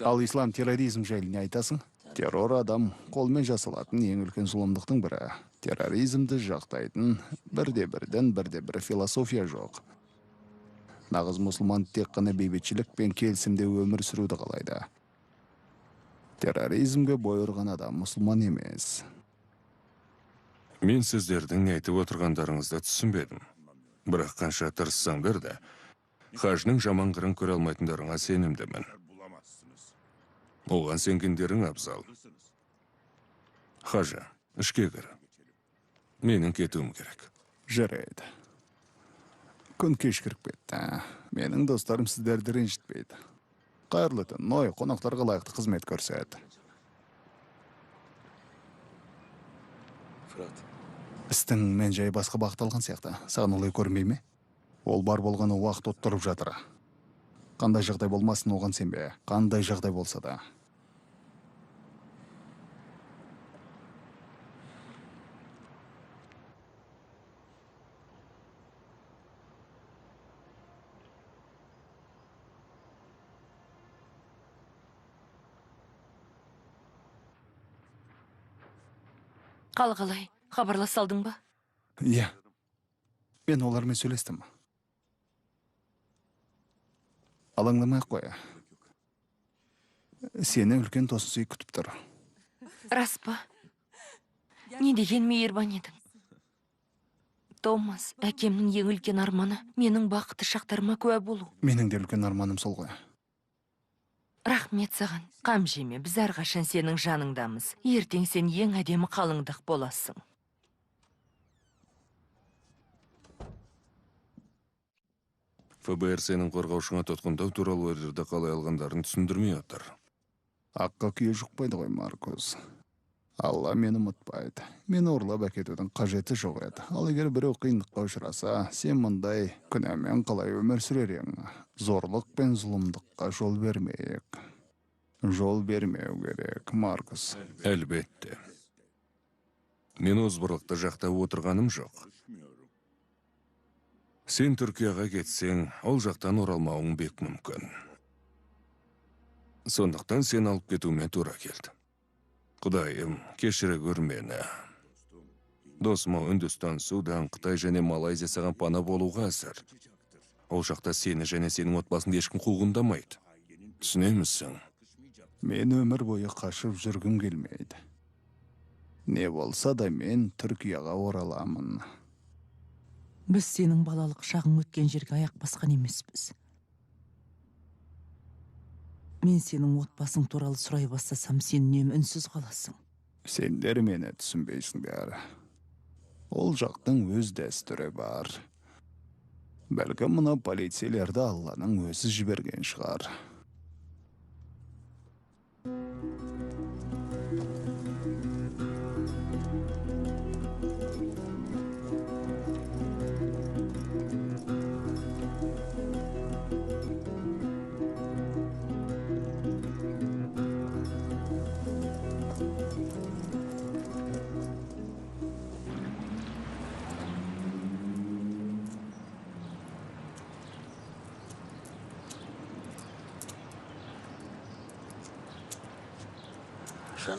Ал ислам терроризм жайлы не айтасың? Террор адам қолмен жасалатын ең үлкен зұлымдықтың бірі. Терроризмді жақтайтын бірде-бір дін, бірде-бір философия жоқ. Нағыз мұсылман тек қана бейбітшілік пен келісімде өмір сүруді қалайды. Терроризмге бой ұрған адам мұсылман емес.
Мен сіздердің не айтып отырғандарыңызды түсінбедім. Бірақ қанша тырыссаңдар да, хажының жаман қырын көре алмайтындарыңа сенімдімін. Оған сенгендерің абзал. Хажы, ішке кір. Менің кетуім керек.
Жарайды. Күн кешкіріп кетті. Менің достарым сіздерді ренжітпейді. Қайырлы түн, Ной, қонақтарға лайықты қызмет көрсет. Істің мен жай басқа бағыт алған сияқты. Саған олай көрінбей ме? Ол бар болғаны уақыт оттырып жатыр. Қандай жағдай болмасын оған сенбе. Қандай жағдай болса да.
Қал қалай? Хабарласа алдың ба?
Иә. Мен олармен сөйлестім. Алаңдамай ақ қой. Сені үлкен тосын сый күтіп тұр.
Рас па? Не деген мейірбан едің? Томас, әкемнің ең үлкен арманы менің бақытты шақтарыма куә болу.
Менің де үлкен арманым сол ғой.
Рахмет саған. Қам жеме, біз әрқашан сенің жаныңдамыз. Ертең сен ең әдемі қалыңдық боласың.
ФБР сенің қорғаушыңа тұтқындау туралы ордерді қалай алғандарын түсіндірмей отыр.
Аққа күйе жұқпайды ғой, Маркус. Алла мені ұмытпайды. Мені ұрлап әкетудің қажеті жоқ еді. Ал егер біреу қиындыққа ұшыраса, сен мұндай күнәмен қалай өмір сүрер едің? Зорлық пен зұлымдыққа жол бермейік. Жол бермеу керек, Маркус.
Әлбетте. Мен озбырлықты жақтап отырғаным жоқ. Сен Түркияға кетсең, ол жақтан оралмауың бек мүмкін. Сондықтан сен алып кетуіме тура келді. Құдайым, кешіре көр мені. Досым, Үндістан, Судан, Қытай және Малайзия саған пана болуға әзір. Ол жақта сені және сенің отбасыңды ешкім қуғындамайды. Түсінемісің?
Мен өмір бойы қашып жүргім келмейді. Не болса да мен Түркияға ораламын.
Біз сенің балалық шағың өткен жерге аяқ басқан емеспіз. Мен сенің отбасың туралы сұрай бастасам, сен үнемі үнсіз қаласың.
Сендер мені түсінбейсіңдер. Ол жақтың өз дәстүрі бар. Бәлкім мына полицейлерді Алланың өзі жіберген шығар.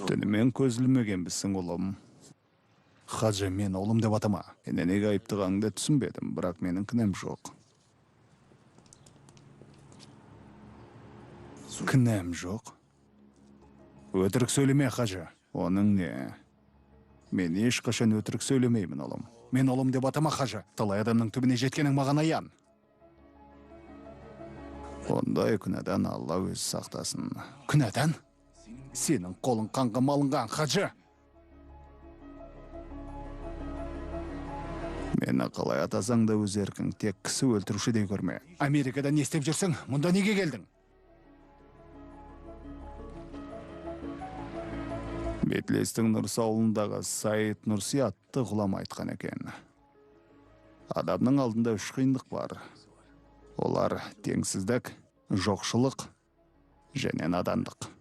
Түнімен көз ілмегенбісің, ұлым. Хаджы, мен ұлым деп атама. Мені неге айыптағаныңды түсінбедім, бірақ менің кінәм жоқ. Кінәм жоқ? Өтірік сөйлеме, Хажы. Оның не? Мен ешқашан өтірік сөйлемеймін, ұлым. Мен ұлым деп атама, Хажы. Талай адамның түбіне жеткенің маған аян. Ондай күнәдан Алла өзі сақтасын. Күнәдан? Сенің қолың қанға малынған, Хажы. Мені қалай атасаң да өз еркің, тек кісі өлтірушідей көрме. Америкада не істеп жүрсің? Мұнда неге келдің? Бетлестің Нұрсы ауылындағы Саид Нұрси атты ғұлама айтқан екен. Адамның алдында үш қиындық бар. Олар теңсіздік, жоқшылық және надандық.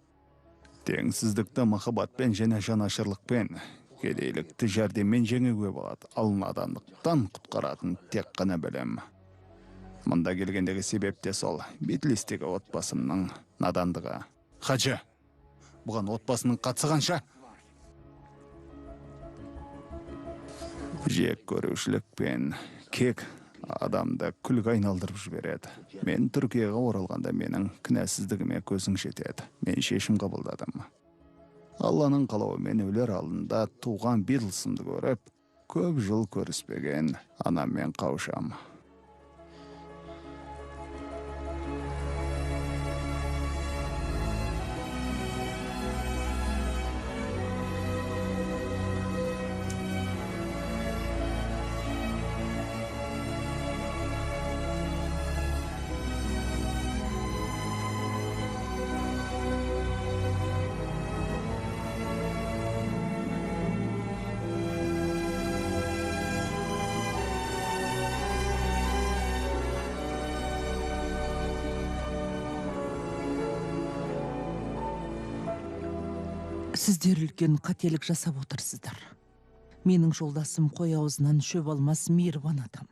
Теңсіздікті махаббатпен және жанашырлықпен, кедейлікті жәрдеммен жеңуге болады, ал надандықтан құтқаратын тек қана білім. Мұнда келгендегі себеп те сол, Бетлестегі отбасымның надандығы. Хажы, бұған отбасының қатысы қанша? Жек көрушілік пен кек адамды күлге айналдырып жібереді. Мен Түркияға оралғанда менің кінәсіздігіме көзің жетеді. Мен шешім қабылдадым. Алланың қалауымен өлер алдында туған Битлсымды көріп, көп жыл көріспеген анаммен қауышам.
Сіздер үлкен қателік жасап отырсыздар. Менің жолдасым қой аузынан шөп алмас мейірбан адам.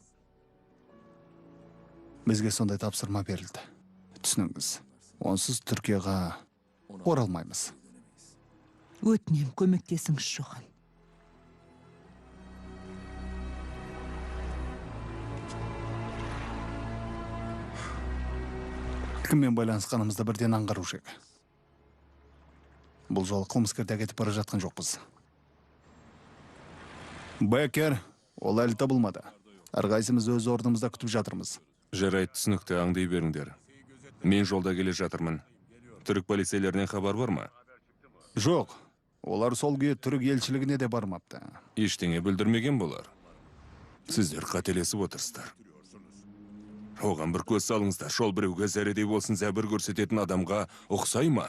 Бізге сондай тапсырма берілді. Түсініңіз, онсыз Түркияға оралмаймыз.
Өтінем, көмектесіңізші оған.
Кіммен байланысқанымызды бірден аңғару керек. Бұл жолы қылмыскерді әкетіп бара жатқан жоқпыз. Бекер, ол әлі табылмады. Әрқайсымыз өз орнымызда күтіп жатырмыз.
Жарайды, түсінікті, аңдай беріңдер. Мен жолда келе жатырмын. Түрік полицейлерінен хабар бар ма?
Жоқ, олар сол күйі түрік елшілігіне де бармапты.
Ештеңе бүлдірмеген болар. Сіздер қателесіп отырсыздар. Оған бір көз салыңыздар. Шол біреуге зәредей болсын зәбір көрсететін адамға ұқсай ма?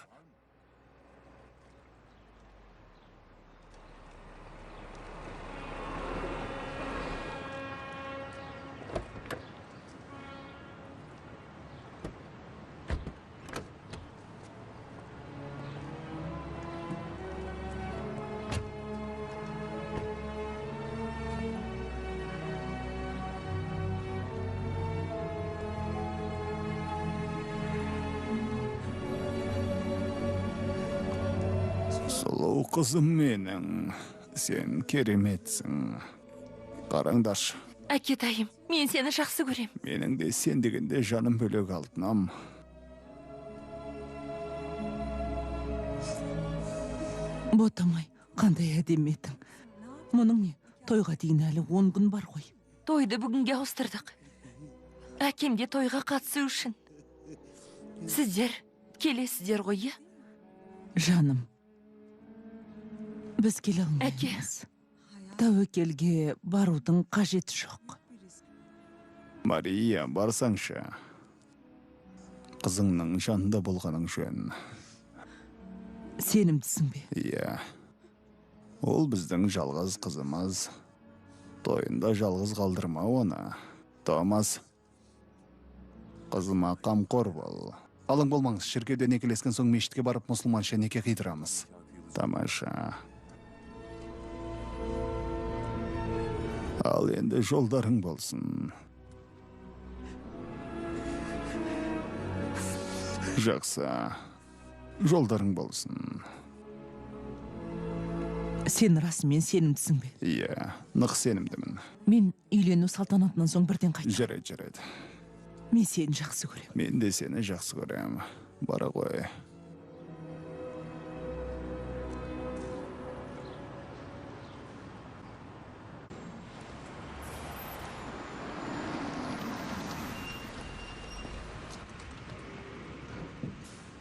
Сұлу қызым менің, сен кереметсің. Қараңдаршы.
Әкетайым, мен сені жақсы көрем.
Менің де сен дегенде жаным бөлек алтыным.
Ботамай, қандай әдемі едің. Мұның не? Тойға дейін әлі 10 күн бар ғой.
Тойды бүгінге ауыстырдық. Әкем де тойға қатысу үшін. Сіздер келесіздер ғой, е?
Жаным, біз келе алмаймыз. Тәуекелге барудың қажеті жоқ.
Мария, барсаңшы. Қызыңның жанында болғаның жөн.
Сенімдісің бе?
Иә. Ол біздің жалғыз қызымыз. Тойында жалғыз қалдырма оны. Томас, қызыма қамқор бол. Алаң болмаңыз, шіркеуде некелескен соң мешітке барып мұсылманша неке қидырамыз. Тамаша. Ал енді жолдарың болсын. Жақсы. Жолдарың болсын.
Сен расымен сенімдісің бе?
Иә, нық сенімдімін.
Мен үйлену салтанатынан соң бірден қайтамын.
Жарайды, жарайды.
Мен сені жақсы көремін.
Мен де сені жақсы көремін. Бара ғой.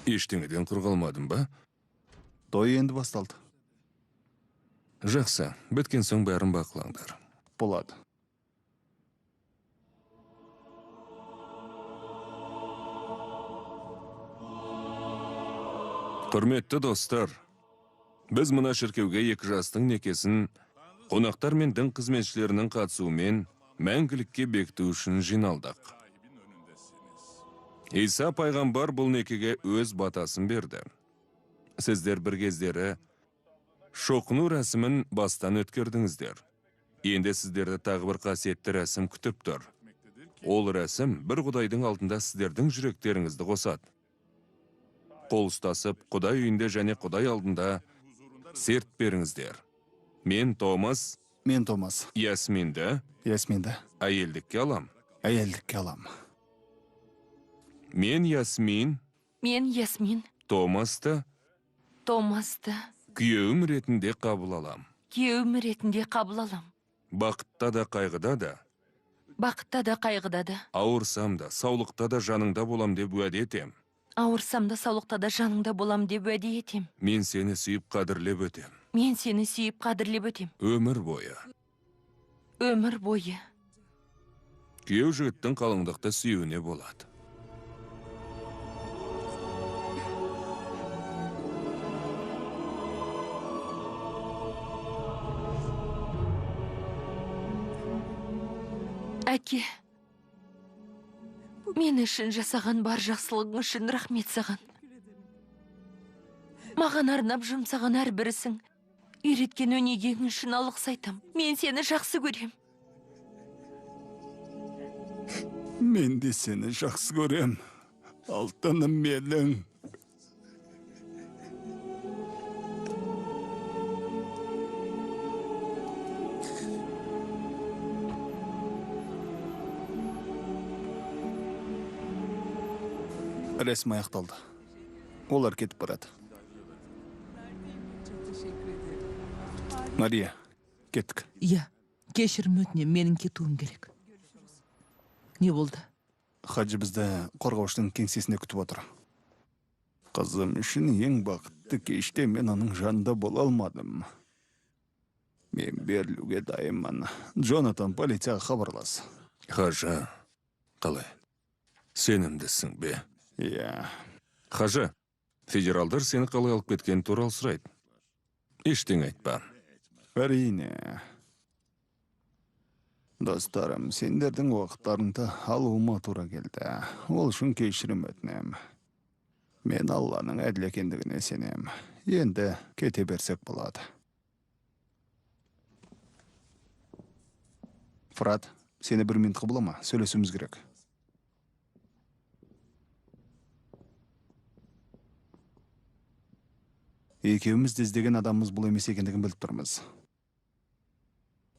Ештеңеден құр қалмадым ба?
Той енді басталды.
Жақсы, біткен соң бәрін бақылаңдар.
Болады.
Құрметті достар, біз мына шіркеуге екі жастың некесін қонақтар мен дін қызметшілерінің қатысуымен мәңгілікке бекіту үшін жиналдық. Иса пайғамбар бұл некеге өз батасын берді. Сіздер бір кездері шоқыну рәсімін бастан өткердіңіздер. Енді сіздерді тағы бір қасиетті рәсім күтіп тұр. Ол рәсім бір Құдайдың алдында сіздердің жүректеріңізді қосады. Қол ұстасып, Құдай үйінде және Құдай алдында серт беріңіздер. Мен Томас,
Мен Томас,
Ясминді
Ясминді
әйелдікке алам.
әйелдікке алам.
Мен Ясмин,
Мен Ясмин
Томасты
Томасты
күйеуім ретінде қабыл алам.
күйеуім ретінде қабыл алам.
Бақытта да қайғыда да,
Бақытта да қайғыда да,
ауырсам да, саулықта да жаныңда болам деп уәде етем.
Ауырсам да саулықта да жаныңда болам деп уәде етем.
Мен сені сүйіп қадірлеп өтем.
Мен сені сүйіп қадірлеп өтем.
Өмір бойы.
Өмір бойы.
Күйеу жігіттің қалыңдықты сүюіне болады.
Әке, мен үшін жасаған бар жақсылығың үшін рахмет саған. Маған арнап жұмсаған әрбір ісің, үйреткен өнегең үшін алғыс айтам. Мен сені жақсы көрем.
Мен де сені жақсы көрем. Алтыным менің. Рәсім аяқталды. Олар кетіп барады. Мария, кеттік.
Иә, кешірім өтінемін, менің кетуім керек. Не болды?
Хаджи бізді қорғаушының кеңсесінде күтіп отыр. Қызым үшін ең бақытты кеште мен оның жанында бола алмадым. Мен берілуге дайынмын. Джонатан, полицияға хабарлас.
Хажы, қалай? Сенімдісің бе?
Иә.
Хажы, федералдар сені қалай алып кеткені туралы сұрайды. Ештеңе айтпа.
Әрине. Достарым, сендердің уақыттарыңды алуыма тура келді. Ол үшін кешірім өтінем. Мен Алланың әділ екендігіне сенем. Енді кете берсек болады. Фрат, сені бір минутқа бола ма? Сөйлесуіміз керек. Екеуміз де іздеген адамымыз бұл емес екендігін біліп тұрмыз.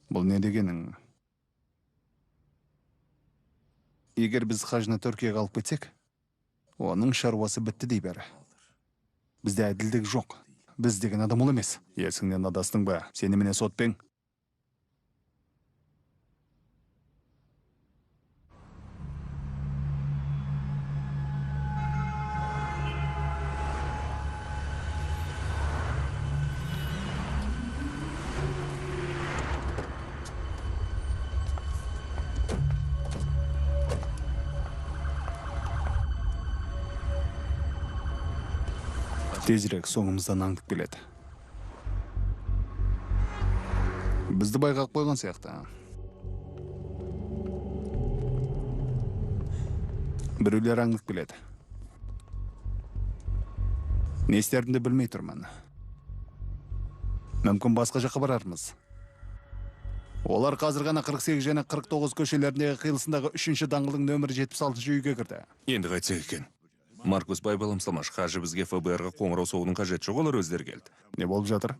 Бұл не дегенің? Егер біз хажыны Түркияға алып кетсек, оның шаруасы бітті дей бер. Бізде әділдік жоқ. Біз деген адам ол емес. Есіңнен адастың ба? Сені менен сотпен. Тезірек соңымыздан аңдып келеді. Бізді байқап қойған сияқты. Біреулер аңдып келеді. Не істерімді білмей тұрмын. Мүмкін басқа жаққа барармыз. Олар қазір ғана 48 және 49 көшелеріндегі қиылысындағы 3-ші даңғылдың нөмірі 76-шы үйге кірді.
Енді қайтсек екен? Маркус байбалам салмаш, хажы бізге ФБР-ға қоңырау соғудың қажеті жоқ, олар өздері келді.
Не болып жатыр?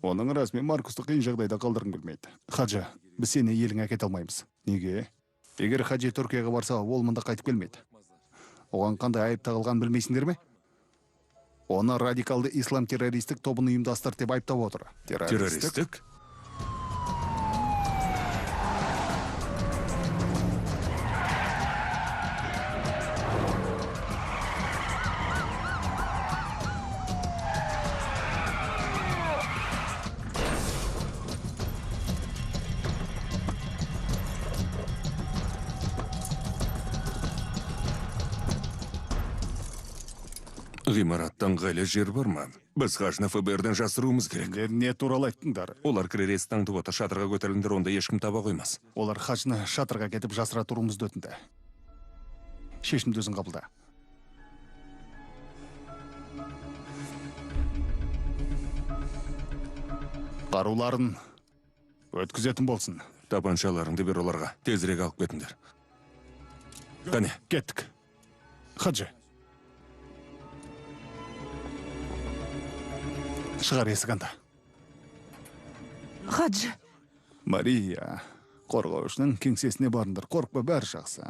Оның рас, мен Маркусты қиын жағдайда қалдырғым келмейді. Хаджи, біз сені еліңе әкете алмаймыз. Неге? Егер Хаджи Түркияға барса, ол мұнда қайтып келмейді. Оған қандай айып тағылғанын білмейсіңдер ме? Оны радикалды ислам террористік тобын ұйымдастырды деп айыптап отыр.
Террористік? Ғимараттан ыңғайлы жер бар ма? Біз Хажыны ФБР-ден жасыруымыз керек.
Сендер не туралы айттыңдар?
Олар кірер есікті аңдып отыр, шатырға көтеріліңдер, онда ешкім таба қоймас.
Олар Хажыны шатырға кетіп жасыра тұруымызды өтінді. Шешімді өзің қабылда. Қаруларын өткізетін болсын.
Тапаншаларыңды бер оларға, тезірек алып кетіңдер. Қане?
Кеттік. Хаджи. Шығар есік анда.
Хаджи.
Мария, қорғаушының кеңсесіне барыңдар. Қорықпа, бәрі жақсы.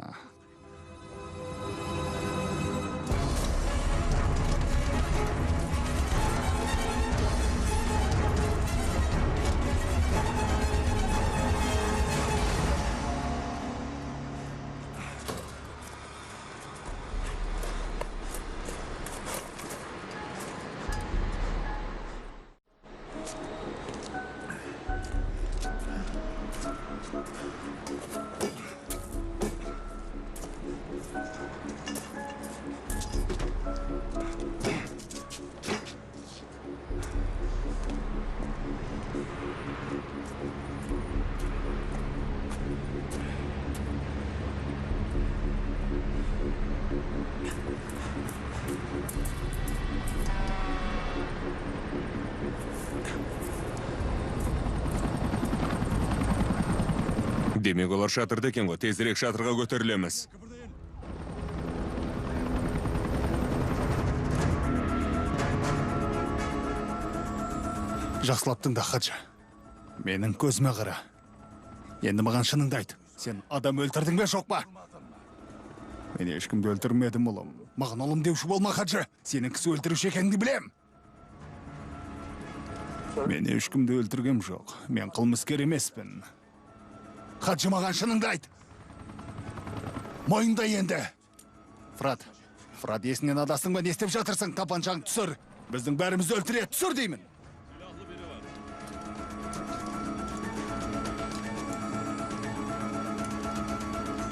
Демек, олар шатырда екен ғой. Тезірек шатырға көтерілеміз.
Жақсылап тыңда, Хаджи. Менің көзіме қара. Енді маған шыныңды айт. Сен адам өлтірдің бе, жоқ па? Мен ешкімді өлтірмедім, ұлым. Маған ұлым деуші болма, Хаджи. Сенің кісі өлтіруші екеніңді білем. Мен ешкімді өлтіргем жоқ. Мен қылмыскер емеспін. Хаджи, маған шыныңды айт. Мойында енді. Фрат, Фрат, есіңнен адастың ба? Не істеп жатырсың? Тапаншаңды түсір. Біздің бәрімізді өлтіреді. Түсір деймін.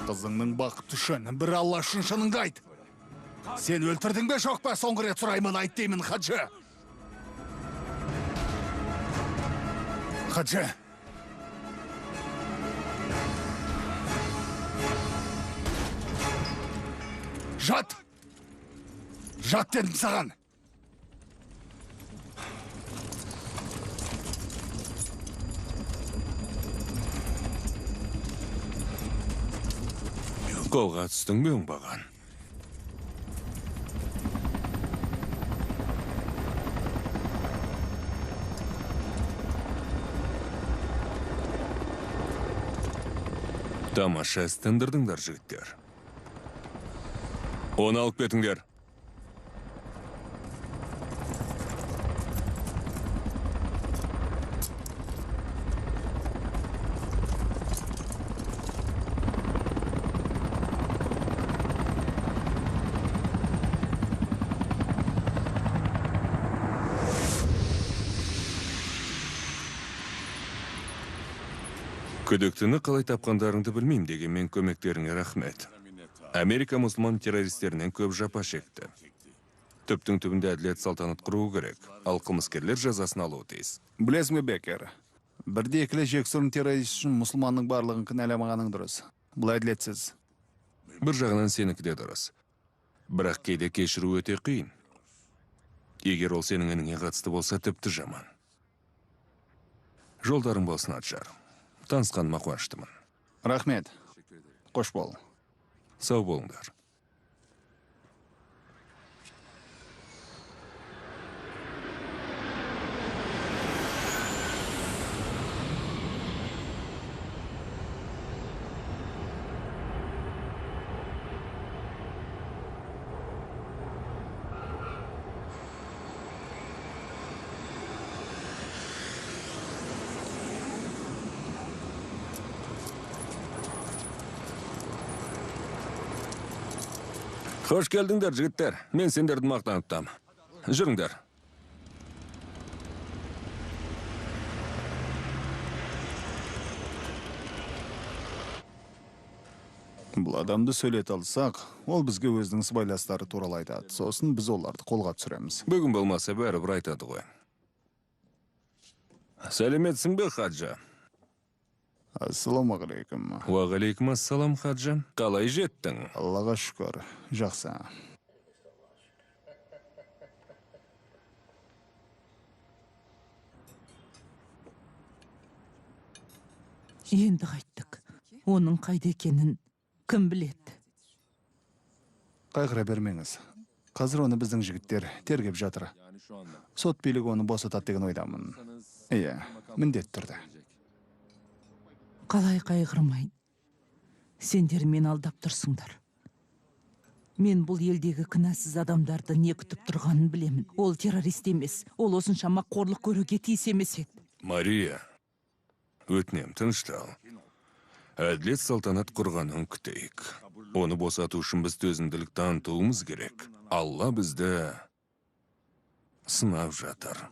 Қызыңның бақыты үшін, бір Алла үшін шыныңды айт. Сен өлтірдің бе, жоқ па? Соңғы рет сұраймын, айт деймін, Хаджи. Хаджи. Жат! Жат дедім саған!
Қолға түстің бе, оңбаған? Тамаша іс тындырдыңдар, жігіттер. Оны алып кетіңдер. Күдіктіні қалай тапқандарыңды білмеймін, дегенмен көмектеріңе рахмет. Америка мұсылман террористерінен көп жапа шекті. Түптің түбінде әділет салтанат құруы керек, ал қылмыскерлер жазасын алуы тиіс.
Білесің бе, Бекер, бірде екілі жексұрын террорист үшін мұсылманның барлығын кінәламағаның дұрыс. Бұл әділетсіз.
Бір жағынан сенікі де дұрыс. Бірақ кейде кешіру өте қиын. Егер ол сенің ініңе қатысты болса, тіпті жаман. Жолдарың болсын, Аджар. Танысқаныма қуаныштымын.
Рахмет. Қош бол.
Сау болыңдар. Қош келдіңдер, жігіттер. Мен сендерді мақтан тұтам. Жүріңдер.
Бұл адамды сөйлете алсақ, ол бізге өзінің сыбайластары туралы айтады. Сосын біз оларды қолға түсіреміз.
Бүгін болмаса бәрібір айтады ғой. Сәлеметсің бе, Хаджа?
Ассалаумағалейкум.
Уағалейкум ассалам, Хаджа. Қалай жеттің?
Аллаға шүкір. Жақсы.
Енді қайттік. Оның қайда екенін кім біледі?
Қайғыра бермеңіз. Қазір оны біздің жігіттер тергеп жатыр. Сот билігі оны босатады деген ойдамын. Иә, міндетті түрде.
Қалай қайғырмайын? Сендер мені алдап тұрсыңдар. Мен бұл елдегі кінәсіз адамдарды не күтіп тұрғанын білемін. Ол террорист емес. Ол осыншама қорлық көруге тиіс емес еді.
Мария, өтінем, тыныштал. Әділет салтанат құрғанын күтейік. Оны босату үшін біз төзімділік танытуымыз керек. Алла бізді сынап жатыр.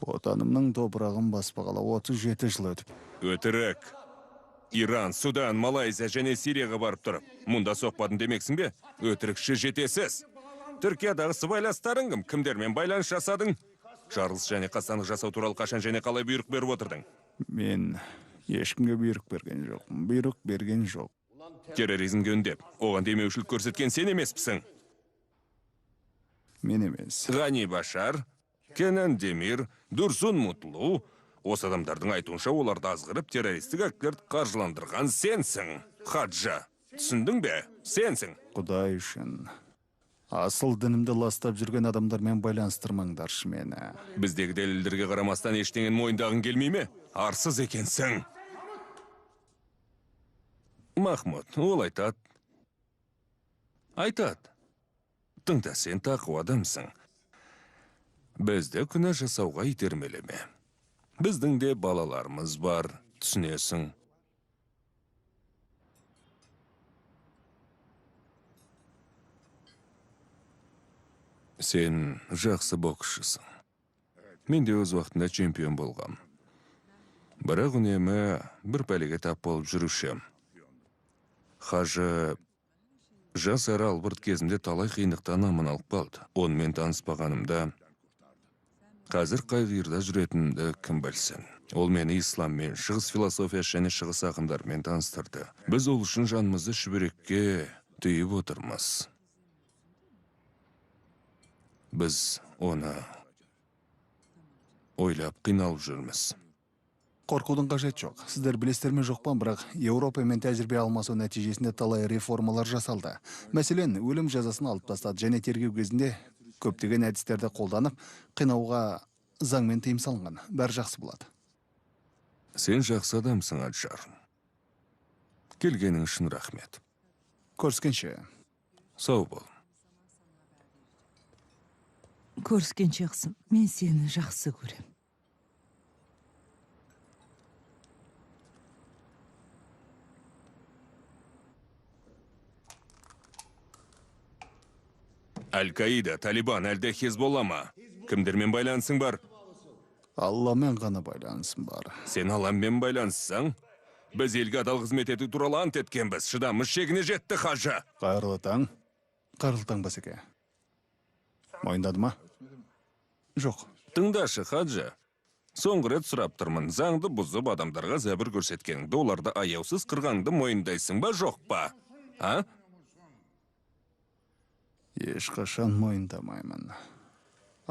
Отанымның топырағын баспағалы 37 жыл өтіп.
Өтірік. Иран, Судан, Малайзия және Сирияға барып тұрып, мұнда соқпадым демексің бе? Өтірікші жетесіз. Түркиядағы сыбайластарың кім? Кімдермен байланыс жасадың? Жарылыс және қастандық жасау туралы қашан және қалай бұйрық беріп отырдың?
Мен ешкімге бұйрық берген жоқпын. Бұйрық берген жоқ.
Терроризмге үндеп, оған демеушілік көрсеткен сен емеспісің?
Мен емес.
Ғани Башар, Кенан Демир, Дурсун Мутлу. Осы адамдардың айтуынша оларды азғырып террористік актілерді қаржыландырған сенсің. Хаджа, түсіндің бе? Сенсің.
Құдай үшін. Асыл дінімді ластап жүрген адамдармен байланыстырмаңдаршы мені.
Біздегі дәлелдерге қарамастан ештеңені мойындағың келмей ме? Арсыз екенсің. Махмұд, ол айтады. Айтады. Тыңда, сен тақуа адамсың. Бізді күнә жасауға итермелеме. Біздің де балаларымыз бар, түсінесің. Сен жақсы боксшысың. Мен де өз уақытында чемпион болғам. Бірақ үнемі бір пәлеге тап болып жүруші. Хажы жас әрі албырт кезімде талай қиындықтан аман алып қалды. Онымен таныспағанымда қазір қай қиырда жүретінімді кім білсін. Ол мені исламмен, шығыс философиясы және шығыс ақындарымен таныстырды. Біз ол үшін жанымызды шүберекке түйіп отырмыз. Біз оны ойлап қиналып жүрміз.
Қорқудың қажеті жоқ. Сіздер білесіздер ме жоқ па, бірақ Еуропамен тәжірибе алмасу нәтижесінде талай реформалар жасалды. Мәселен, өлім жазасын алып тастады және тергеу кезінде көптеген әдістерді қолданып, қинауға заңмен тыйым салынған. Бәрі жақсы болады.
Сен жақсы адамсың, Аджар. Келгенің үшін рахмет.
Көріскенше.
Сау бол.
Көріскенше, қызым, мен сені жақсы көрем.
Аль-Каида, Талибан, әлде Хезболла ма? Кімдермен байланысың бар?
Алламен ғана байланысым бар.
Сен Алламен байланыссаң, біз елге адал қызмет ету туралы ант еткенбіз. Шыдамымыз шегіне жетті, хажы.
Қайырлы таң. Қайырлы таң, басеке. Мойындады ма? Жоқ.
Тыңдашы, хаджы. Соңғы рет сұрап тұрмын. Заңды бұзып адамдарға зәбір көрсеткеніңді, оларды аяусыз қырғаныңды мойындайсың ба, жоқ па? А?
Ешқашан мойындамаймын.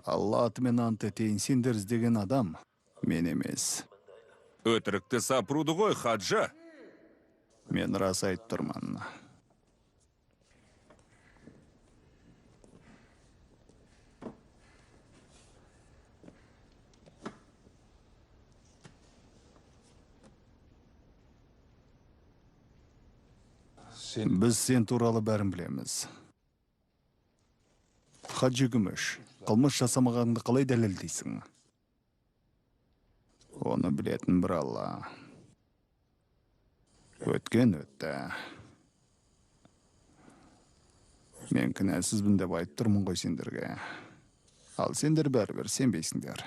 Алла атымен ант етейін, сендер іздеген адам мен емес.
Өтірікті сапыруды ғой, хаджы.
Мен рас айтып тұрмын. Біз сен туралы бәрін білеміз. Хаджи Күміш, қылмыс жасамағаныңды қалай дәлелдейсің? Оны білетін бір Алла. Өткен өтті. Мен кінәсізбін деп айтып тұрмын ғой сендерге. Ал сендер бәрібір сенбейсіңдер.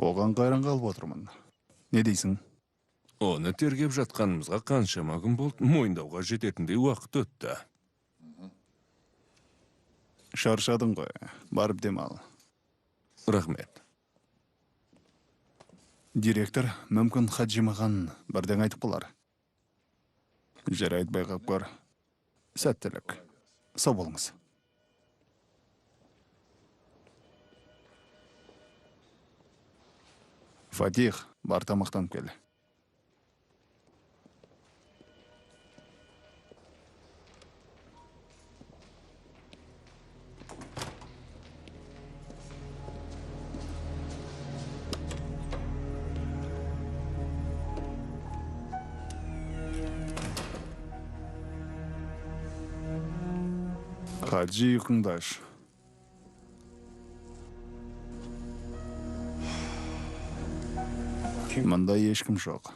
Оған қайран қалып отырмын. Не дейсің?
Оны тергеп жатқанымызға қаншама күн болды, мойындауға жететіндей уақыт өтті.
Шаршадың ғой, барып демал.
Рахмет.
Директор, мүмкін Хаджи маған бірдеңе айтып қалар. Жарайды, байқап көр. Сәттілік. Сау болыңыз. Фатих, бар тамақтанып кел. Хаджи, ұйқыңды аш. Мында ешкім жоқ.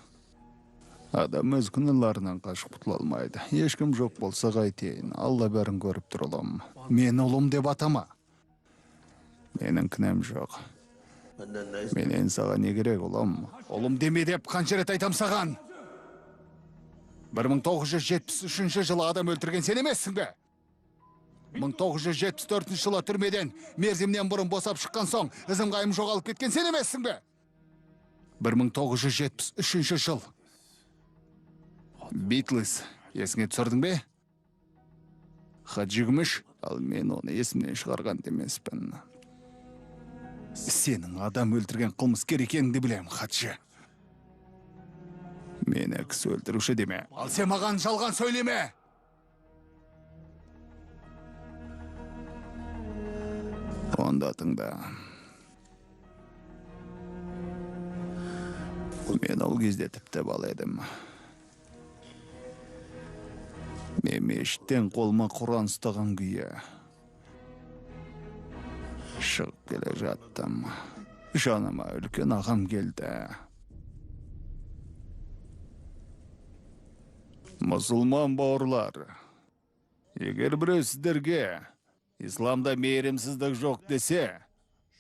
Адам өз күнәларынан қашып құтыла алмайды. Ешкім жоқ болса қайтейін. Алла бәрін көріп тұр, ұлым. Мені ұлым деп атама. Менің кінәм жоқ. Менен саған не керек, ұлым? Ұлым деме деп қанша рет айтам саған? 1973 жылы адам өлтірген сен емессің бе? 1974 жылы түрмеден мерзімнен бұрын босап шыққан соң ізім қайым жоғалып кеткен сен емессің бе? 1973 жыл. Битлз, есіңе түсірдің бе? Хаджи Күміш, ал мен оны есімнен шығарған демеспін. Сенің адам өлтірген қылмыскер екеніңді білем, Хаджи. Мені кісі өлтіруші деме. Ал сен маған жалған сөйлеме! Онда тыңда. Мен ол кезде тіпті бала едім. Мен мешіттен қолыма Құран ұстаған күйі шығып келе жаттым. Жаныма үлкен ағам келді. Мұсылман бауырлар, егер біреу сіздерге исламда мейірімсіздік жоқ десе,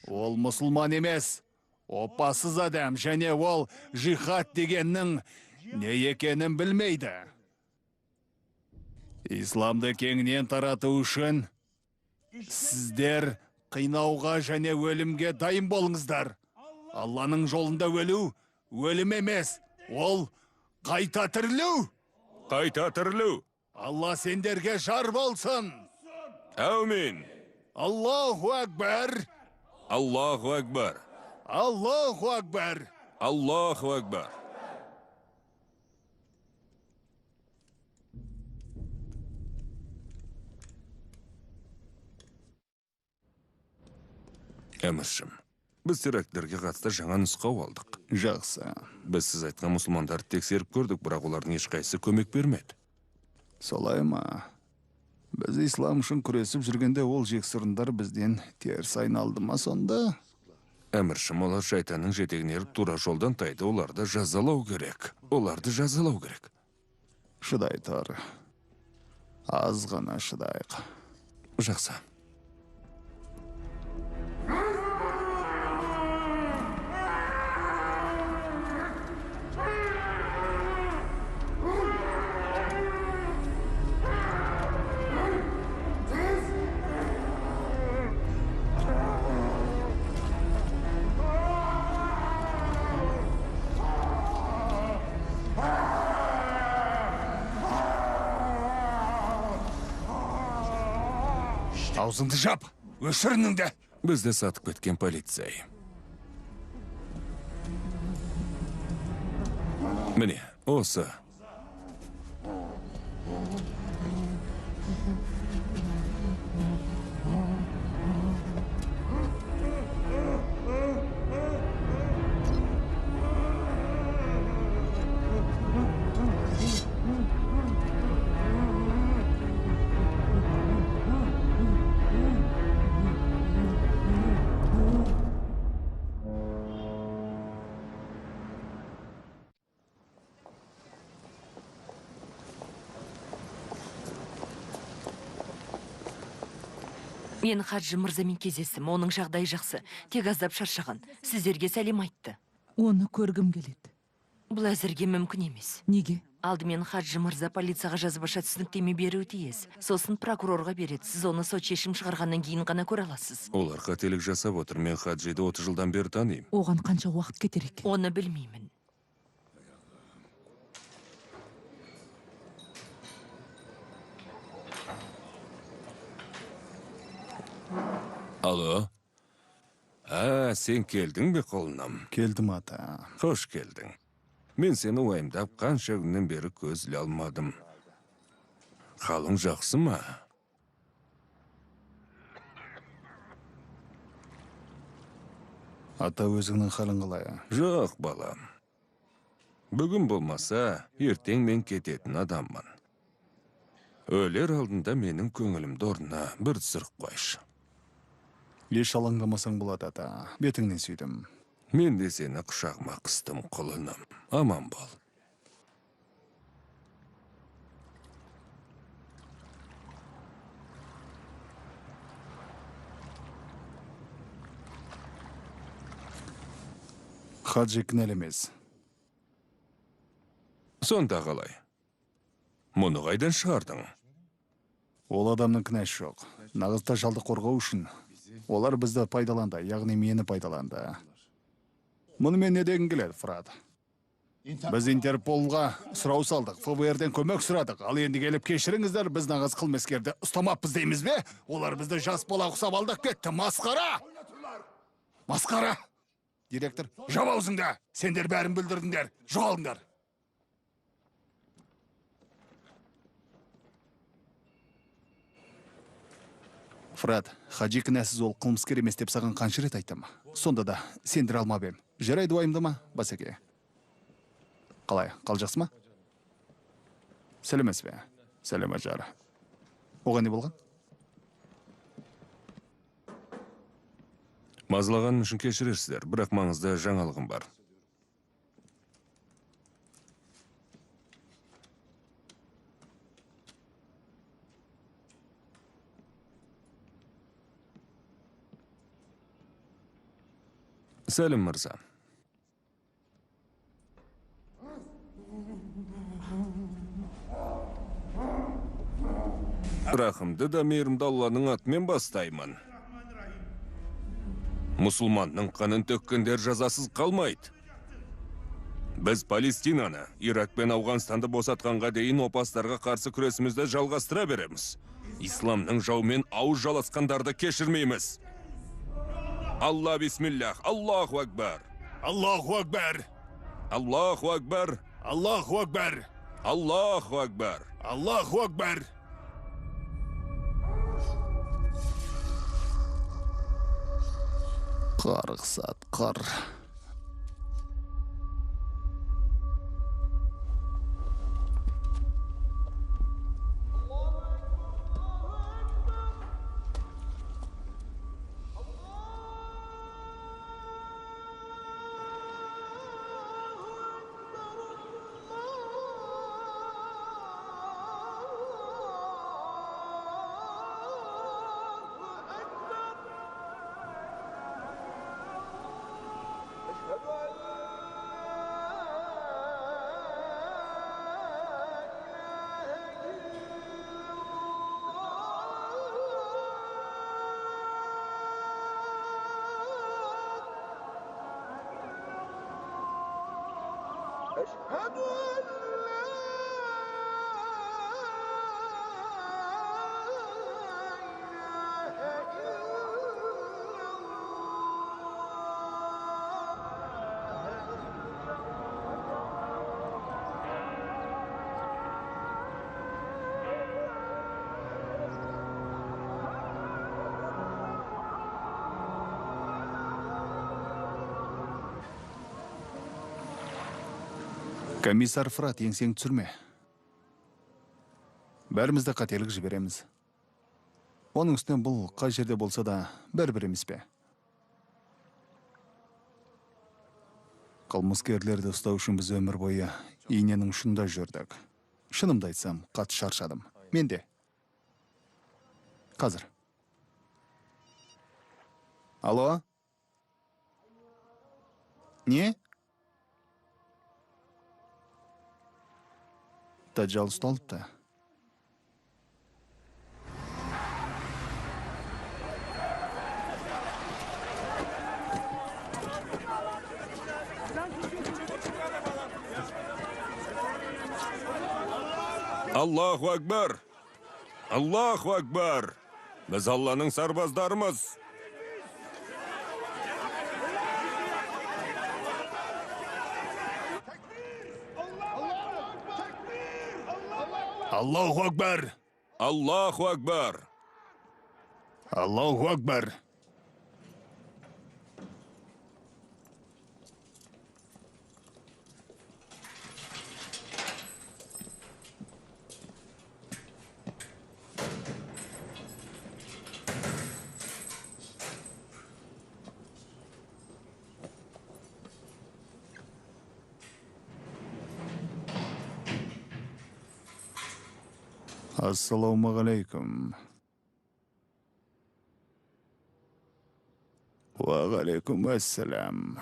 ол мұсылман емес, опасыз адам және ол жихад дегеннің не екенін білмейді. Исламды кеңінен тарату үшін сіздер қинауға және өлімге дайын болыңыздар. Алланың жолында өлу, өлім емес, ол қайта тірілу.
Қайта тірілу.
Алла сендерге жар болсын.
Әумин.
Аллаху акбар.
Аллаху акбар.
Аллаху акбар.
Аллаху акбар. Әміршім, біз терактілерге қатысты жаңа нұсқау алдық.
Жақсы.
Біз сіз айтқан мұсылмандарды тексеріп көрдік, бірақ олардың ешқайсысы көмек бермеді.
Солай ма? Біз ислам үшін күресіп жүргенде ол жексұрындар бізден теріс айналды ма сонда?
Әміршім, олар шайтанның жетегіне еріп тура жолдан тайды, оларды жазалау керек. Оларды жазалау керек.
Шыдай тұр. Аз ғана шыдайық.
Жақсы.
Аузыңды жап, өшір үніңді.
Бізді сатып кеткен полицей. Міне, осы.
Мен Хаджи мырзамен кездестім. Оның жағдайы жақсы. Тек аздап шаршаған. Сіздерге сәлем айтты.
Оны көргім келеді.
Бұл әзірге мүмкін емес.
Неге?
Алдымен Хаджи мырза полицияға жазбаша түсініктеме беруі тиіс. Сосын прокурорға береді. Сіз оны сот шешім шығарғаннан кейін ғана көре аласыз.
Олар қателік жасап отыр. Мен Хаджиді 30 жылдан бері танимын.
Оған қанша уақыт кетер екен?
Оны білмеймін.
Алло. А, сен келдің бе, құлыным?
Келдім, ата.
Қош келдің. Мен сені уайымдап қанша күннен бері көз іле алмадым. Қалың жақсы ма?
Ата, өзіңнің халің қалай?
Жоқ, балам. Бүгін болмаса, ертең мен кететін адаммын. Өлер алдында менің көңілімді орнына бір түсіріп қойшы.
Еш алаңдамасаң болады, ата. Бетіңнен сүйдім.
Мен де сені құшағыма қыстым, құлыным. Аман бол.
Хаджи кінәлі емес.
Сонда қалай? Мұны қайдан шығардың?
Ол адамның кінәсі жоқ. Нағыз тажалды қорғау үшін олар бізді пайдаланды, яғни мені пайдаланды. Мұнымен не дегің келеді, Фрат? Біз Интерполға сұрау салдық, ФБР-ден көмек сұрадық. Ал енді келіп кешіріңіздер, біз нағыз қылмыскерді ұстамаппыз дейміз бе? Олар бізді жас бала ұқсап алдап кетті. Масқара! Масқара! Директор, жап аузыңды! Сендер бәрін бүлдірдіңдер. Жоғалыңдар! Фрат, Хаджи кінәсіз, ол қылмыскер емес деп саған қанша рет айттым. Сонда да сендіре алмап ем. Жарайды, уайымдама, Басеке. Қалай, қал жақсы ма? Сәлеметсіз бе? Сәлем, Ажар. Оған не болған?
Мазалағаным үшін кешірерсіздер, бірақ маңызды жаңалығым бар. Сәлем, мырза. Рахымды да мейірімді Алланың атымен бастаймын. Мұсылманның қанын төккендер жазасыз қалмайды. Біз Палестинаны, Ирак пен Ауғанстанды босатқанға дейін опастарға қарсы күресімізді жалғастыра береміз. Исламның жауымен ауыз жаласқандарды кешірмейміз. Алла бисмиллах, Аллаху акбар.
Аллаху акбар!
Аллаху акбар!
Аллаху акбар!
Аллаху акбар!
Аллаху акбар! Қарғыс атқыр. Комиссар Фрат, еңсең түсірме. Бәріміз де қателік жібереміз. Оның үстіне бұл қай жерде болса да бәрібір емес пе? Қылмыскерлерді ұстау үшін біз өмір бойы иненің ұшында жүрдік. Шынымды айтсам, қатты шаршадым. Мен де. Қазір. Алло? Не? Дәджал ұсталыпты.
Аллаху акбар! Аллаху акбар! Біз Алланың сарбаздарымыз.
Аллаху акбар!
Аллаху акбар!
Аллаху акбар! Ассалаумағалейкум. Уағалейкум ассалам.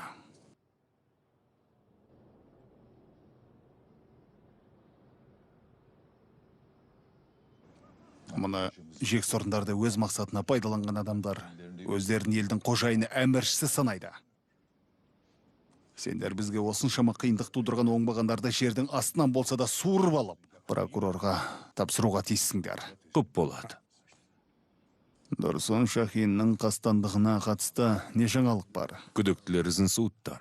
Мұны жексұрындарды өз мақсатына пайдаланған адамдар өздерін елдің қожайыны, әміршісі санайды. Сендер бізге осыншама қиындық тудырған оңбағандарды жердің астынан болса да суырып алып, прокурорға тапсыруға тиіссіңдер.
Құп болады.
Дұрсын Шахиннің қастандығына қатысты не жаңалық бар?
Күдіктілер ізін суытты.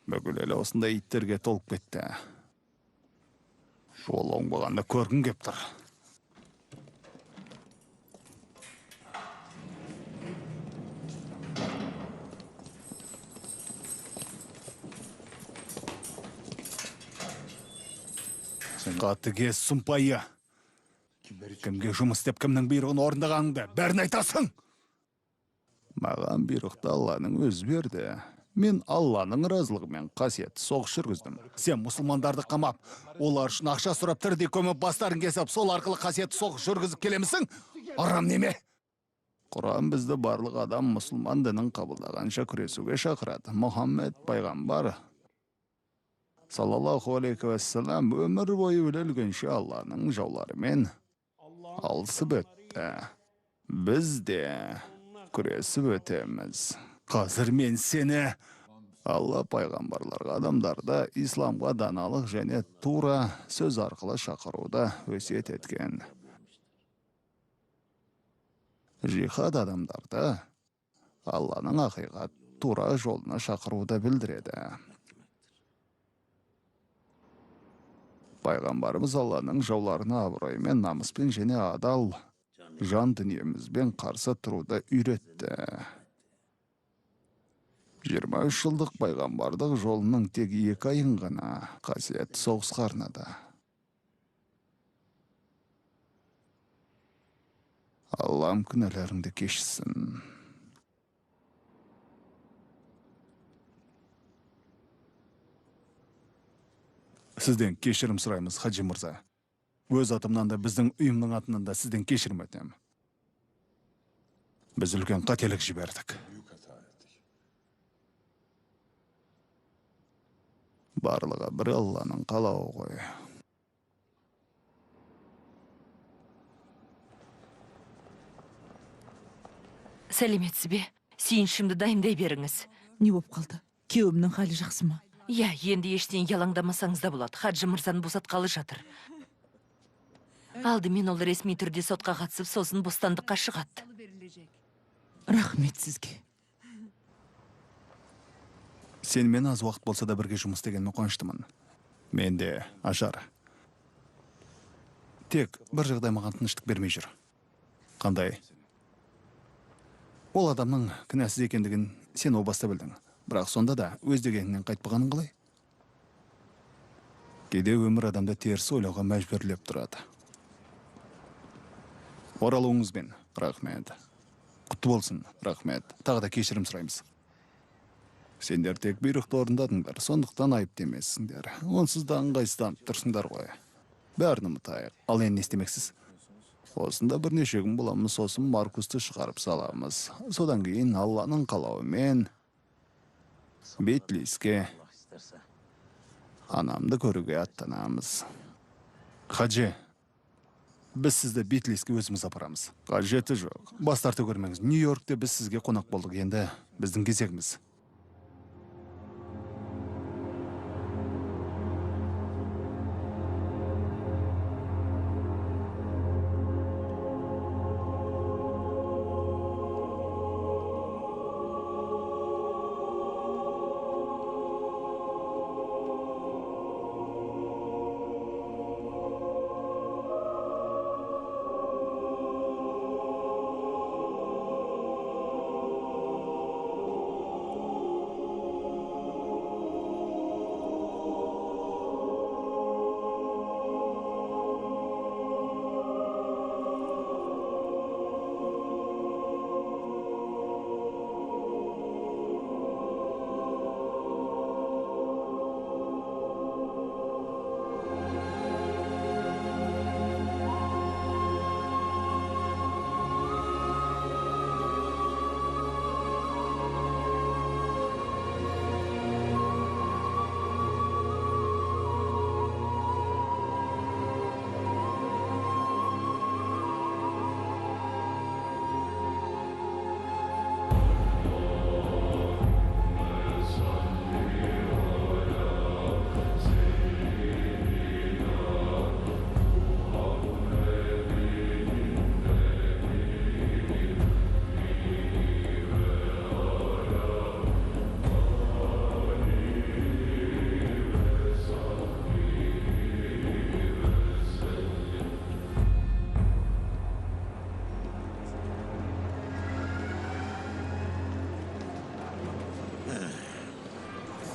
Бүкіл ел осындай иттерге толып кетті. Ол оңбағанды көргім кеп тұр. Қатыгез сұмпайы. Кімге жұмыс істеп, кімнің бұйрығын орындағаныңды бәрін айтасың. Маған бұйрықты Алланың өзі берді. Мен Алланың разылығымен қасиетті соғыс жүргіздім. Сен мұсылмандарды қамап, олар үшін ақша сұрап, тірідей көміп, бастарын кесіп, сол арқылы қасиетті соғыс жүргізіп келемісің? Арам неме? Құран бізді барлық адам мұсылман дінін қабылдағанша күресуге шақырады. Мұхаммед пайғамбар саллаллаху алейхи уассалам өмір бойы өле-өлгенше Алланың жауларымен алысып өтті. Біз де күресіп өтеміз. Қазір мен сені Алла пайғамбарларға адамдарды исламға даналық және тура сөз арқылы шақыруды өсиет еткен. Жихад адамдарды Алланың ақиқат тура жолына шақыруды білдіреді. Пайғамбарымыз Алланың жауларына абыроймен, намыспен және адал жан дүниемізбен қарсы тұруды үйретті. 23 жылдық пайғамбарлық жолының тек 2 айын ғана қасиетті соғысқа арнады. Аллам күнәләріңді кешсін. Сізден кешірім сұраймыз, Хаджи мырза. Өз атымнан да, біздің ұйымның атынан да сізден кешірім өтінемін. Біз үлкен қателік жібердік. Барлығы бір Алланың қалауы ғой.
Сәлеметсіз бе? Сүйіншімді дайындай беріңіз.
Не болып қалды? Күйеуімнің халі жақсы ма?
Иә, енді ештеңеге алаңдамасаңыз да болады. Хаджи мырзаны босатқалы жатыр. Алдымен ол ресми түрде сотқа қатысып, сосын бостандыққа шығады.
Рахмет сізге.
Сенімен аз уақыт болса да бірге жұмыс істегеніме қуаныштымын. Мен де Ажар. Тек бір жағдай маған тыныштық бермей жүр. Қандай? Ол адамның кінәсіз екендігін сен о баста білдің. Бірақ сонда да өз дегеніңнен қайтпағаның қалай? Кейде өмір адамды теріс ойлауға мәжбүрлеп тұрады. Оралуыңызбен, рахмет. Құтты болсын, рахмет. Тағы да кешірім сұраймыз. Сендер тек бұйрықты орындадыңдар, сондықтан айыпты емессіңдер. Онсыз да ыңғайсызданып тұрсыңдар ғой. Бәрін ұмытайық. Ал енді не істемексіз? Осында бірнеше күн боламыз, сосын Маркусты шығарып саламыз. Содан кейін Алланың қалауымен Бетлиске анамды көруге аттанамыз. Хаджи, біз сізді Бетлиске өзіміз апарамыз. Қажеті жоқ. Бас тарта көрмеңіз. Нью-Йоркте біз сізге қонақ болдық. Енді біздің кезегіміз.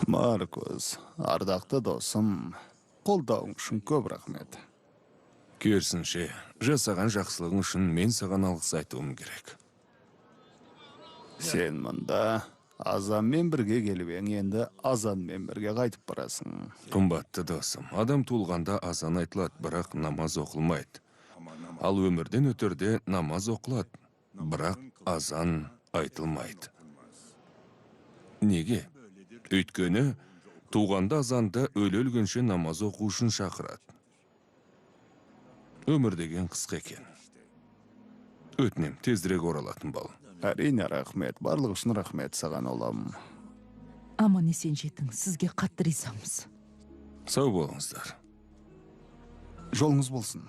Маркус, ардақты досым, қолдауың үшін көп рахмет.
Керісінше, жасаған жақсылығың үшін мен саған алғыс айтуым керек.
Сен мұнда азанмен бірге келіп ең, енді азанмен бірге қайтып барасың.
Қымбатты досым, адам туылғанда азан айтылады, бірақ намаз оқылмайды. Ал өмірден өтерде намаз оқылады, бірақ азан айтылмайды. Неге? Өйткені туғанда азанды өле өлгенше намаз оқу үшін шақырады. Өмір деген қысқа екен. Өтінем, тезірек оралатын бол.
Әрине, рахмет. Барлығы үшін рахмет саған, ұлым.
Аман есен жетіңіз. Сізге қатты ризамыз.
Сау болыңыздар.
Жолыңыз болсын.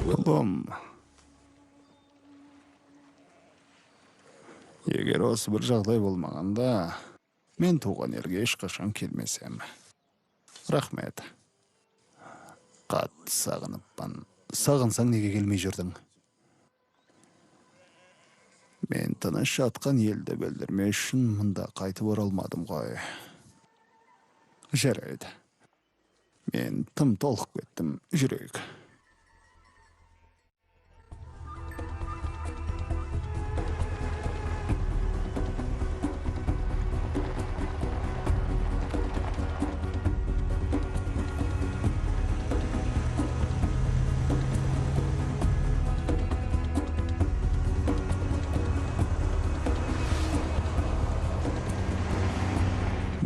Ұлым, егер осы бір жағдай болмағанда, мен туған елге ешқашан келмесем. Рахмет. Қатты сағыныппын. Сағынсаң неге келмей жүрдің? Мен тыныш жатқан елді бөлдірмес үшін мұнда қайтып оралмадым ғой. Жарайды. Мен тым толқып кеттім. Жүрейік.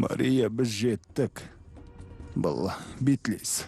Мария, біз жеттік. Бұл Битлис.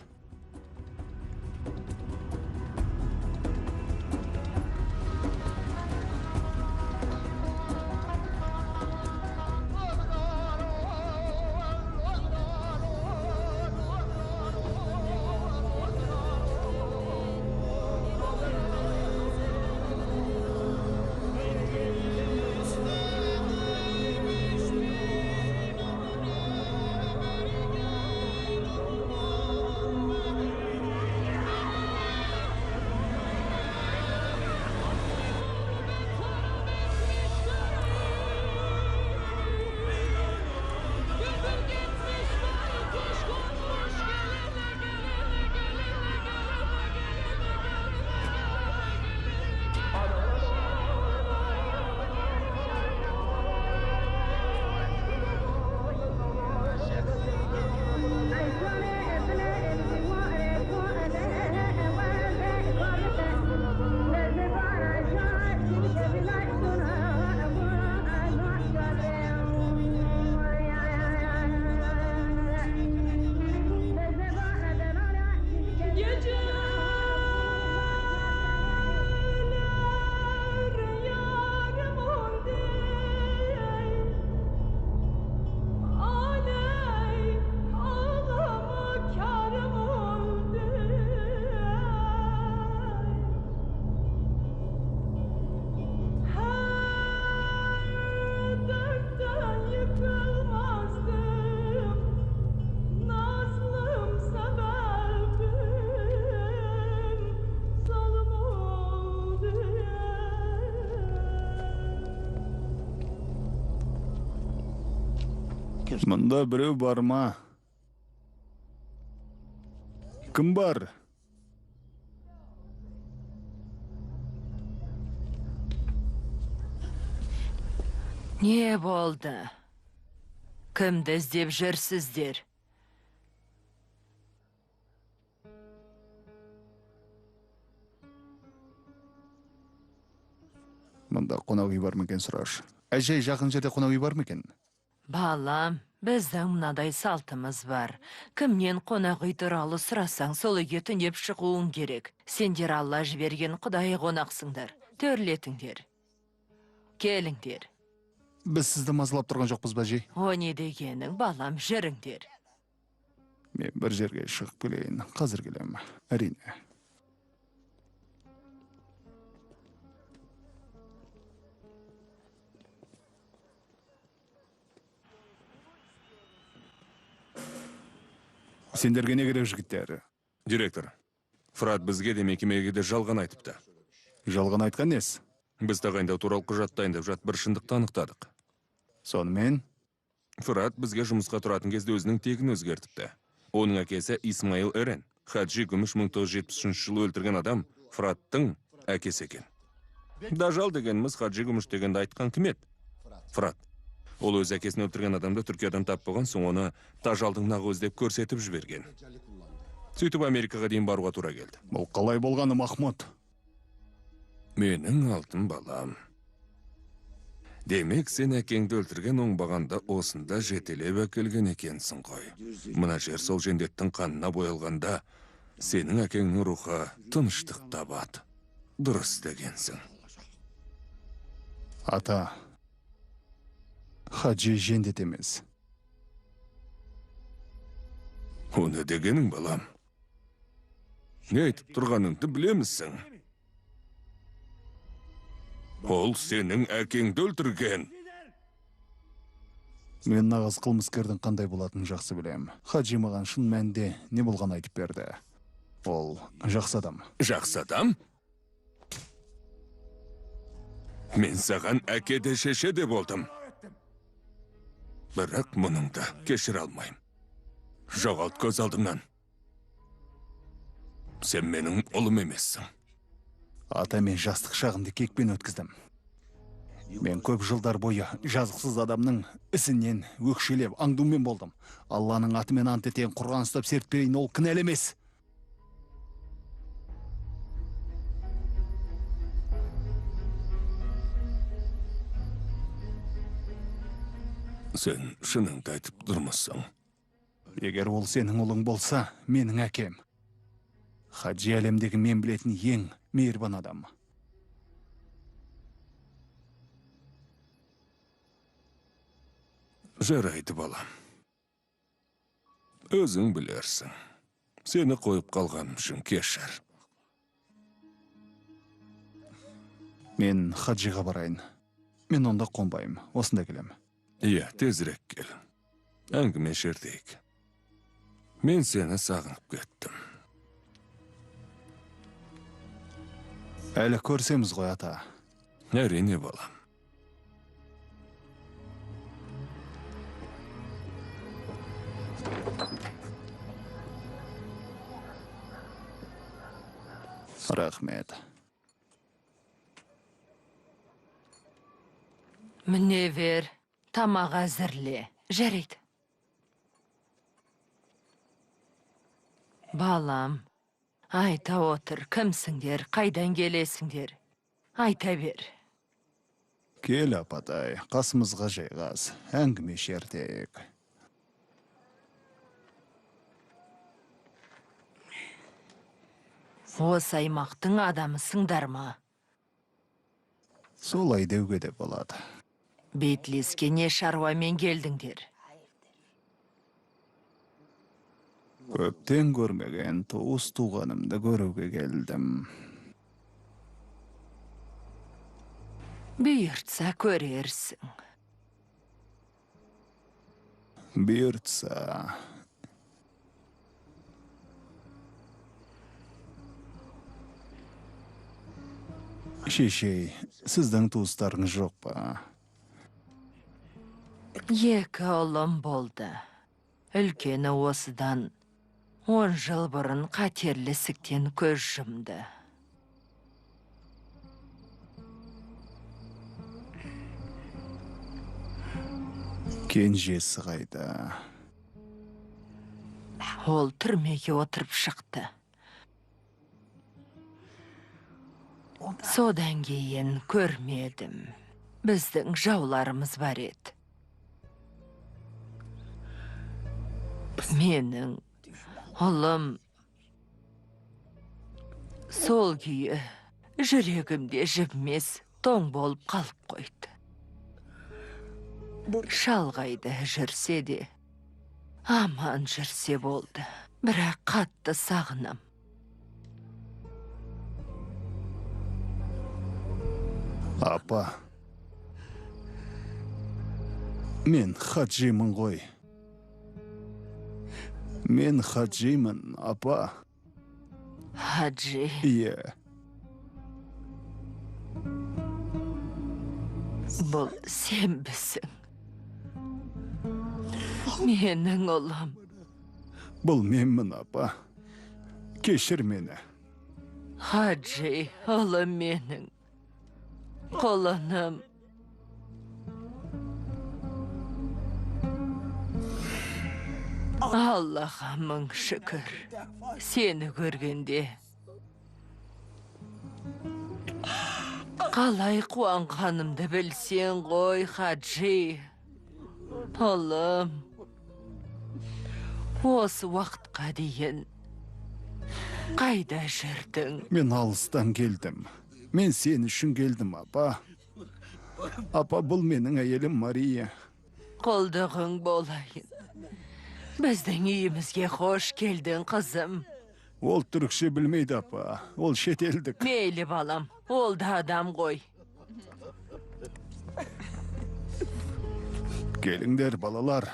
Kimse.
Мұнда біреу бар ма? Кім бар?
Не болды? Кімді іздеп жүрсіздер?
Мұнда қонақ үй бар ма екен сұрашы. Әжей, жақын жерде қонақ үй бар ма екен?
Балам, біздің мынадай салтымыз бар. Кімнен қонақ үй туралы сұрасаң, сол үйге түнеп шығуың керек. Сендер Алла жіберген құдайы қонақсыңдар. Төрлетіңдер. Келіңдер.
Біз сізді мазалап тұрған жоқпыз ба, әжей?
О не дегенің, балам, жүріңдер.
Мен бір жерге шығып келейін. Қазір келемін. Әрине. Сендерге не керек, жігіттер?
Директор, Фрат бізге де мекемеге де жалған айтыпты.
Жалған айтқан несі?
Біз тағайындау туралы құжат дайындап жатып бір шындықты анықтадық.
Сонымен?
Фрат бізге жұмысқа тұратын кезде өзінің тегін өзгертіпті. Оның әкесі Исмаил Эрен. Хаджи Күміш 1973 жылы өлтірген адам Фраттың әкесі екен. Дажал дегеніміз Хаджи Күміш дегенді айтқан кім еді? Фрат. Ол өз әкесін өлтірген адамды Түркиядан тап болған соң оны Тажалдың нақ өзі деп көрсетіп жіберген. Сөйтіп Америкаға дейін баруға тура келді.
Бұл қалай болғаны, Махмұд?
Менің алтын балам. Демек, сен әкеңді өлтірген оңбағанда осында жетелеп әкелген екенсің ғой. Мына жер сол жендеттің қанына боялғанда, сенің әкеңнің рухы тыныштық табады. Дұрыс дегенсің.
Ата, Хаджи жендет емес.
Оны дегенің, балам. Не айтып тұрғаныңды білемісің? Ол сенің әкеңді өлтірген.
Мен нағыз қылмыскердің қандай болатынын жақсы білем. Хаджи маған шын мәнінде не болғанын айтып берді. Ол жақсы адам.
Жақсы адам? Мен саған әке де шеше де болдым. Бірақ мұныңды кешіре алмаймын. Жоғалт көз алдымнан. Сен менің ұлым емессің.
Ата, мен жастық шағымды кекпен өткіздім. Мен көп жылдар бойы жазықсыз адамның ісінен өкшелеп аңдумен болдым. Алланың атымен ант етейін, Құран ұстап серт берейін, ол кінәлі емес.
Сен шыныңды айтып тұрмысың.
Егер ол сенің ұлың болса, менің әкем. Хаджи әлемдегі мен білетін ең мейірбан адам.
Жарайды, балам. Өзің білерсің. Сені қойып қалғаным үшін кешір.
Мен Хаджиға барайын. Мен онда қонбаймын. Осында келем.
Иә, тезірек кел. Әңгіме шертейік. Мен сені сағынып кеттім.
Әлі көрсеміз ғой, ата.
Әрине, балам.
Рахмет.
Міне бер, тамақ әзірле. Жарайды. Балам, айта отыр, кімсіңдер, қайдан келесіңдер? Айта бер.
Кел, апатай, қасымызға жайғас, әңгіме шертейік.
Осы аймақтың адамысыңдар ма?
Солай деуге де болады.
Бетлеске не шаруамен келдіңдер?
Көптен көрмеген туыс туғанымды көруге келдім.
Бұйыртса көрерсің.
Бұйыртса. Шешей, сіздің туыстарыңыз жоқ па?
Екі ұлым болды. Үлкені осыдан 10 жыл бұрын қатерлі ісіктен көз жұмды.
Кенжесі қайда?
Ол түрмеге отырып шықты. Содан кейін көрмедім. Біздің жауларымыз бар еді. Менің ұлым сол күйі жүрегімде жібімес тоң болып қалып қойды. Шалғайда жүрсе де, аман жүрсе болды. Бірақ қатты сағынам.
Апа. Мен Хаджимын ғой. Мен Хаджимын, апа.
Хаджи.
Иә.
Бұл сенбісің. Менің ұлым.
Бұл менмін, апа. Кешір мені.
Хаджи, ұлым менің. Құлыным. Аллаға мың шүкір. Сені көргенде қалай қуанғанымды білсең ғой, Хаджи. Ұлым, осы уақытқа дейін қайда жүрдің?
Мен алыстан келдім. Мен сен үшін келдім, апа. Апа, бұл менің әйелім Мария.
Құлдығың болайын. Біздің үйімізге қош келдің, қызым.
Ол түрікше білмейді, апа. Ол шетелдік.
Мейлі, балам, ол да адам ғой.
Келіңдер, балалар.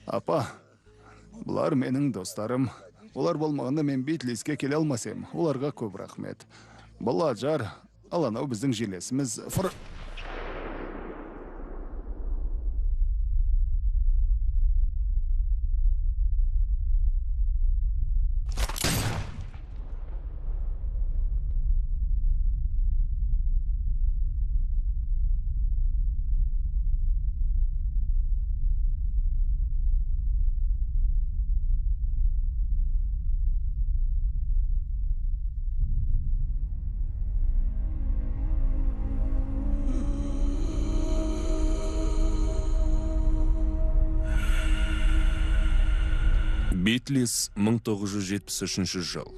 Апа, бұлар менің достарым. Олар болмағанда мен Битлиске келе алмас едім. Оларға көп рахмет. Бұл Ажар, ал анау біздің жерлесіміз
Битлис 1973 жыл.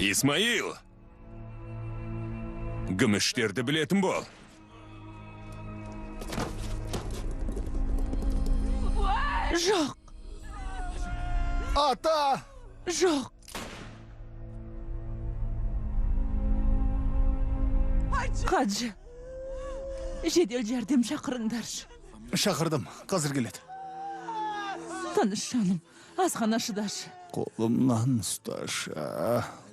Исмаил! Гүміштерді білетін бол.
Жоқ.
Ата!
Жоқ. Хаджи, жедел жәрдем шақырыңдаршы.
Шақырдым, қазір келеді.
Тыныш жаным, асхана шыдашы.
Қолымнан ұсташы,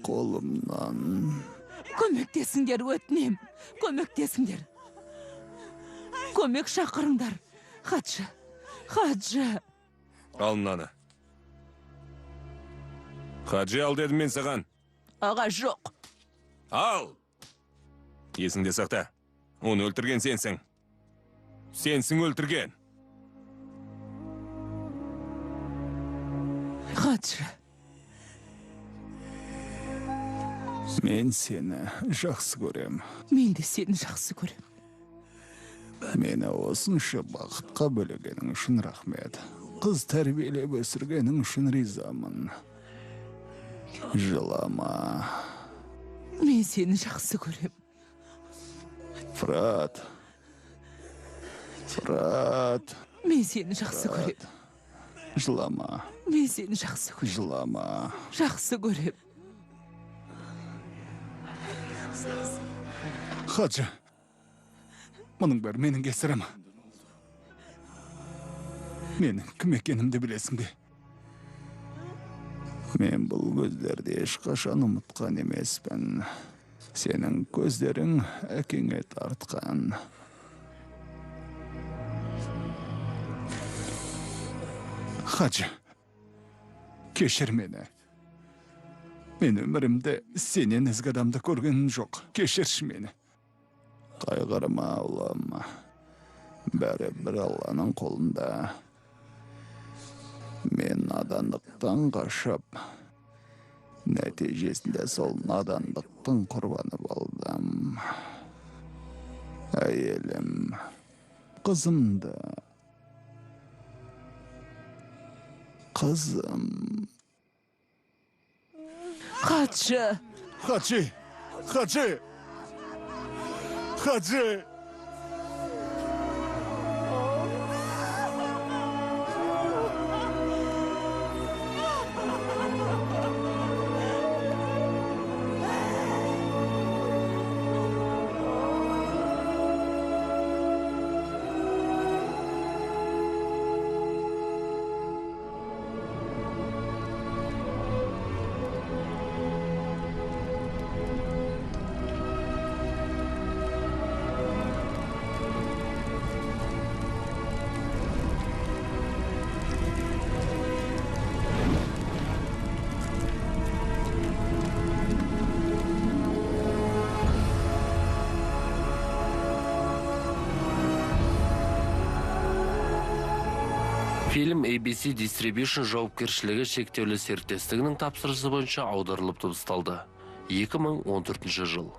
қолымнан.
Көмектесіңдер, өтінем, көмектесіңдер. Көмек шақырыңдар. Хаджи, Хаджи.
Ал мынаны. Хаджи, ал дедім мен саған.
Аға, жоқ.
Ал! Есіңде сақта. Оны өлтірген сенсің. Сенсің өлтірген.
Хаджи.
Мен сені жақсы көрем.
Мен де сені жақсы көрем.
Мені осынша бақытқа бөлегенің үшін рахмет. Қыз тәрбиелеп өсіргенің үшін ризамын. Жылама.
Мен сені жақсы көрем.
Фрат. Фрат.
Мен сені жақсы көрем.
Жылама.
Мен сені жақсы көрем.
Жылама.
Жақсы көрем.
Хаджи, мұның бәрі менің кесірім. Менің кім екенімді білесің бе? Мен бұл көздерді ешқашан ұмытқан емеспін. Сенің көздерің әкеңе тартқан. Хаджи, кешір мені. Мен өмірімде сенен ізгі адамды көргенім жоқ. Кешірші мені. Қайғырма, ұлым. Бәрі бір Алланың қолында. Мен надандықтан қашып, нәтижесінде сол надандықтың құрбаны болдым. Әйелім, қызымды, қызым.
Хатшы!
Хаджи! Хаджи! Хаджи!
Фильм ABC Distribution жауапкершілігі шектеулі серіктестігінің тапсырысы бойынша аударылып дыбысталды. 2014 жыл.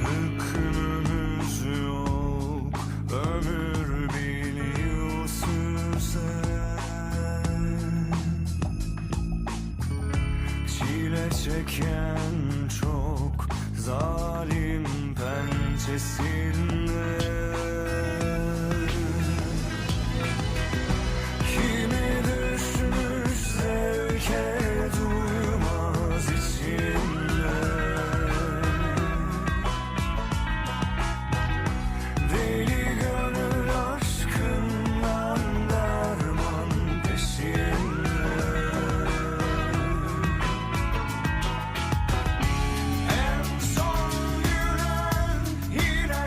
Hükmümüz yok, ömür biliyorsun sen. Çile çeken çok zalim pençesinde. Kimi düşmüş zevke duymaz içinde. Deli gönül aşkından derman peşinde. En son gülen yine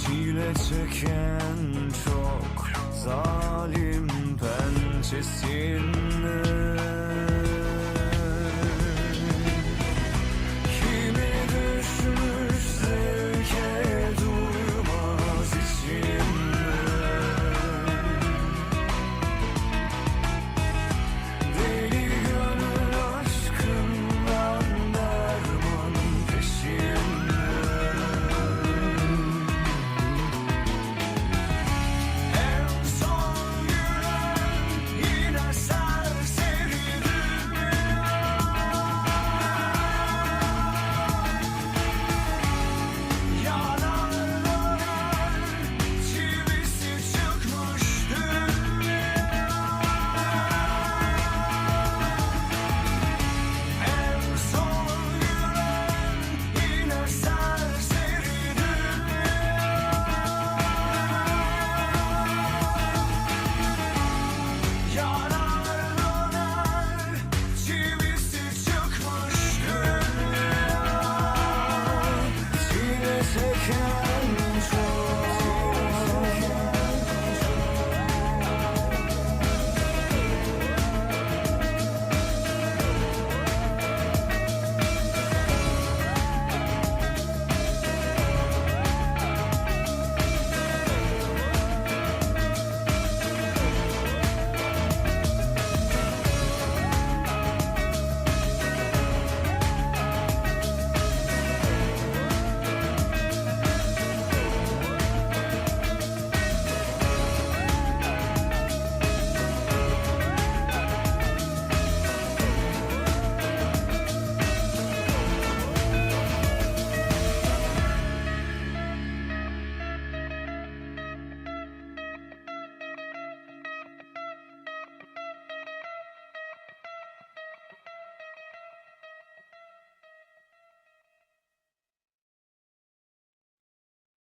Çile çeken çok zalim pençesinde.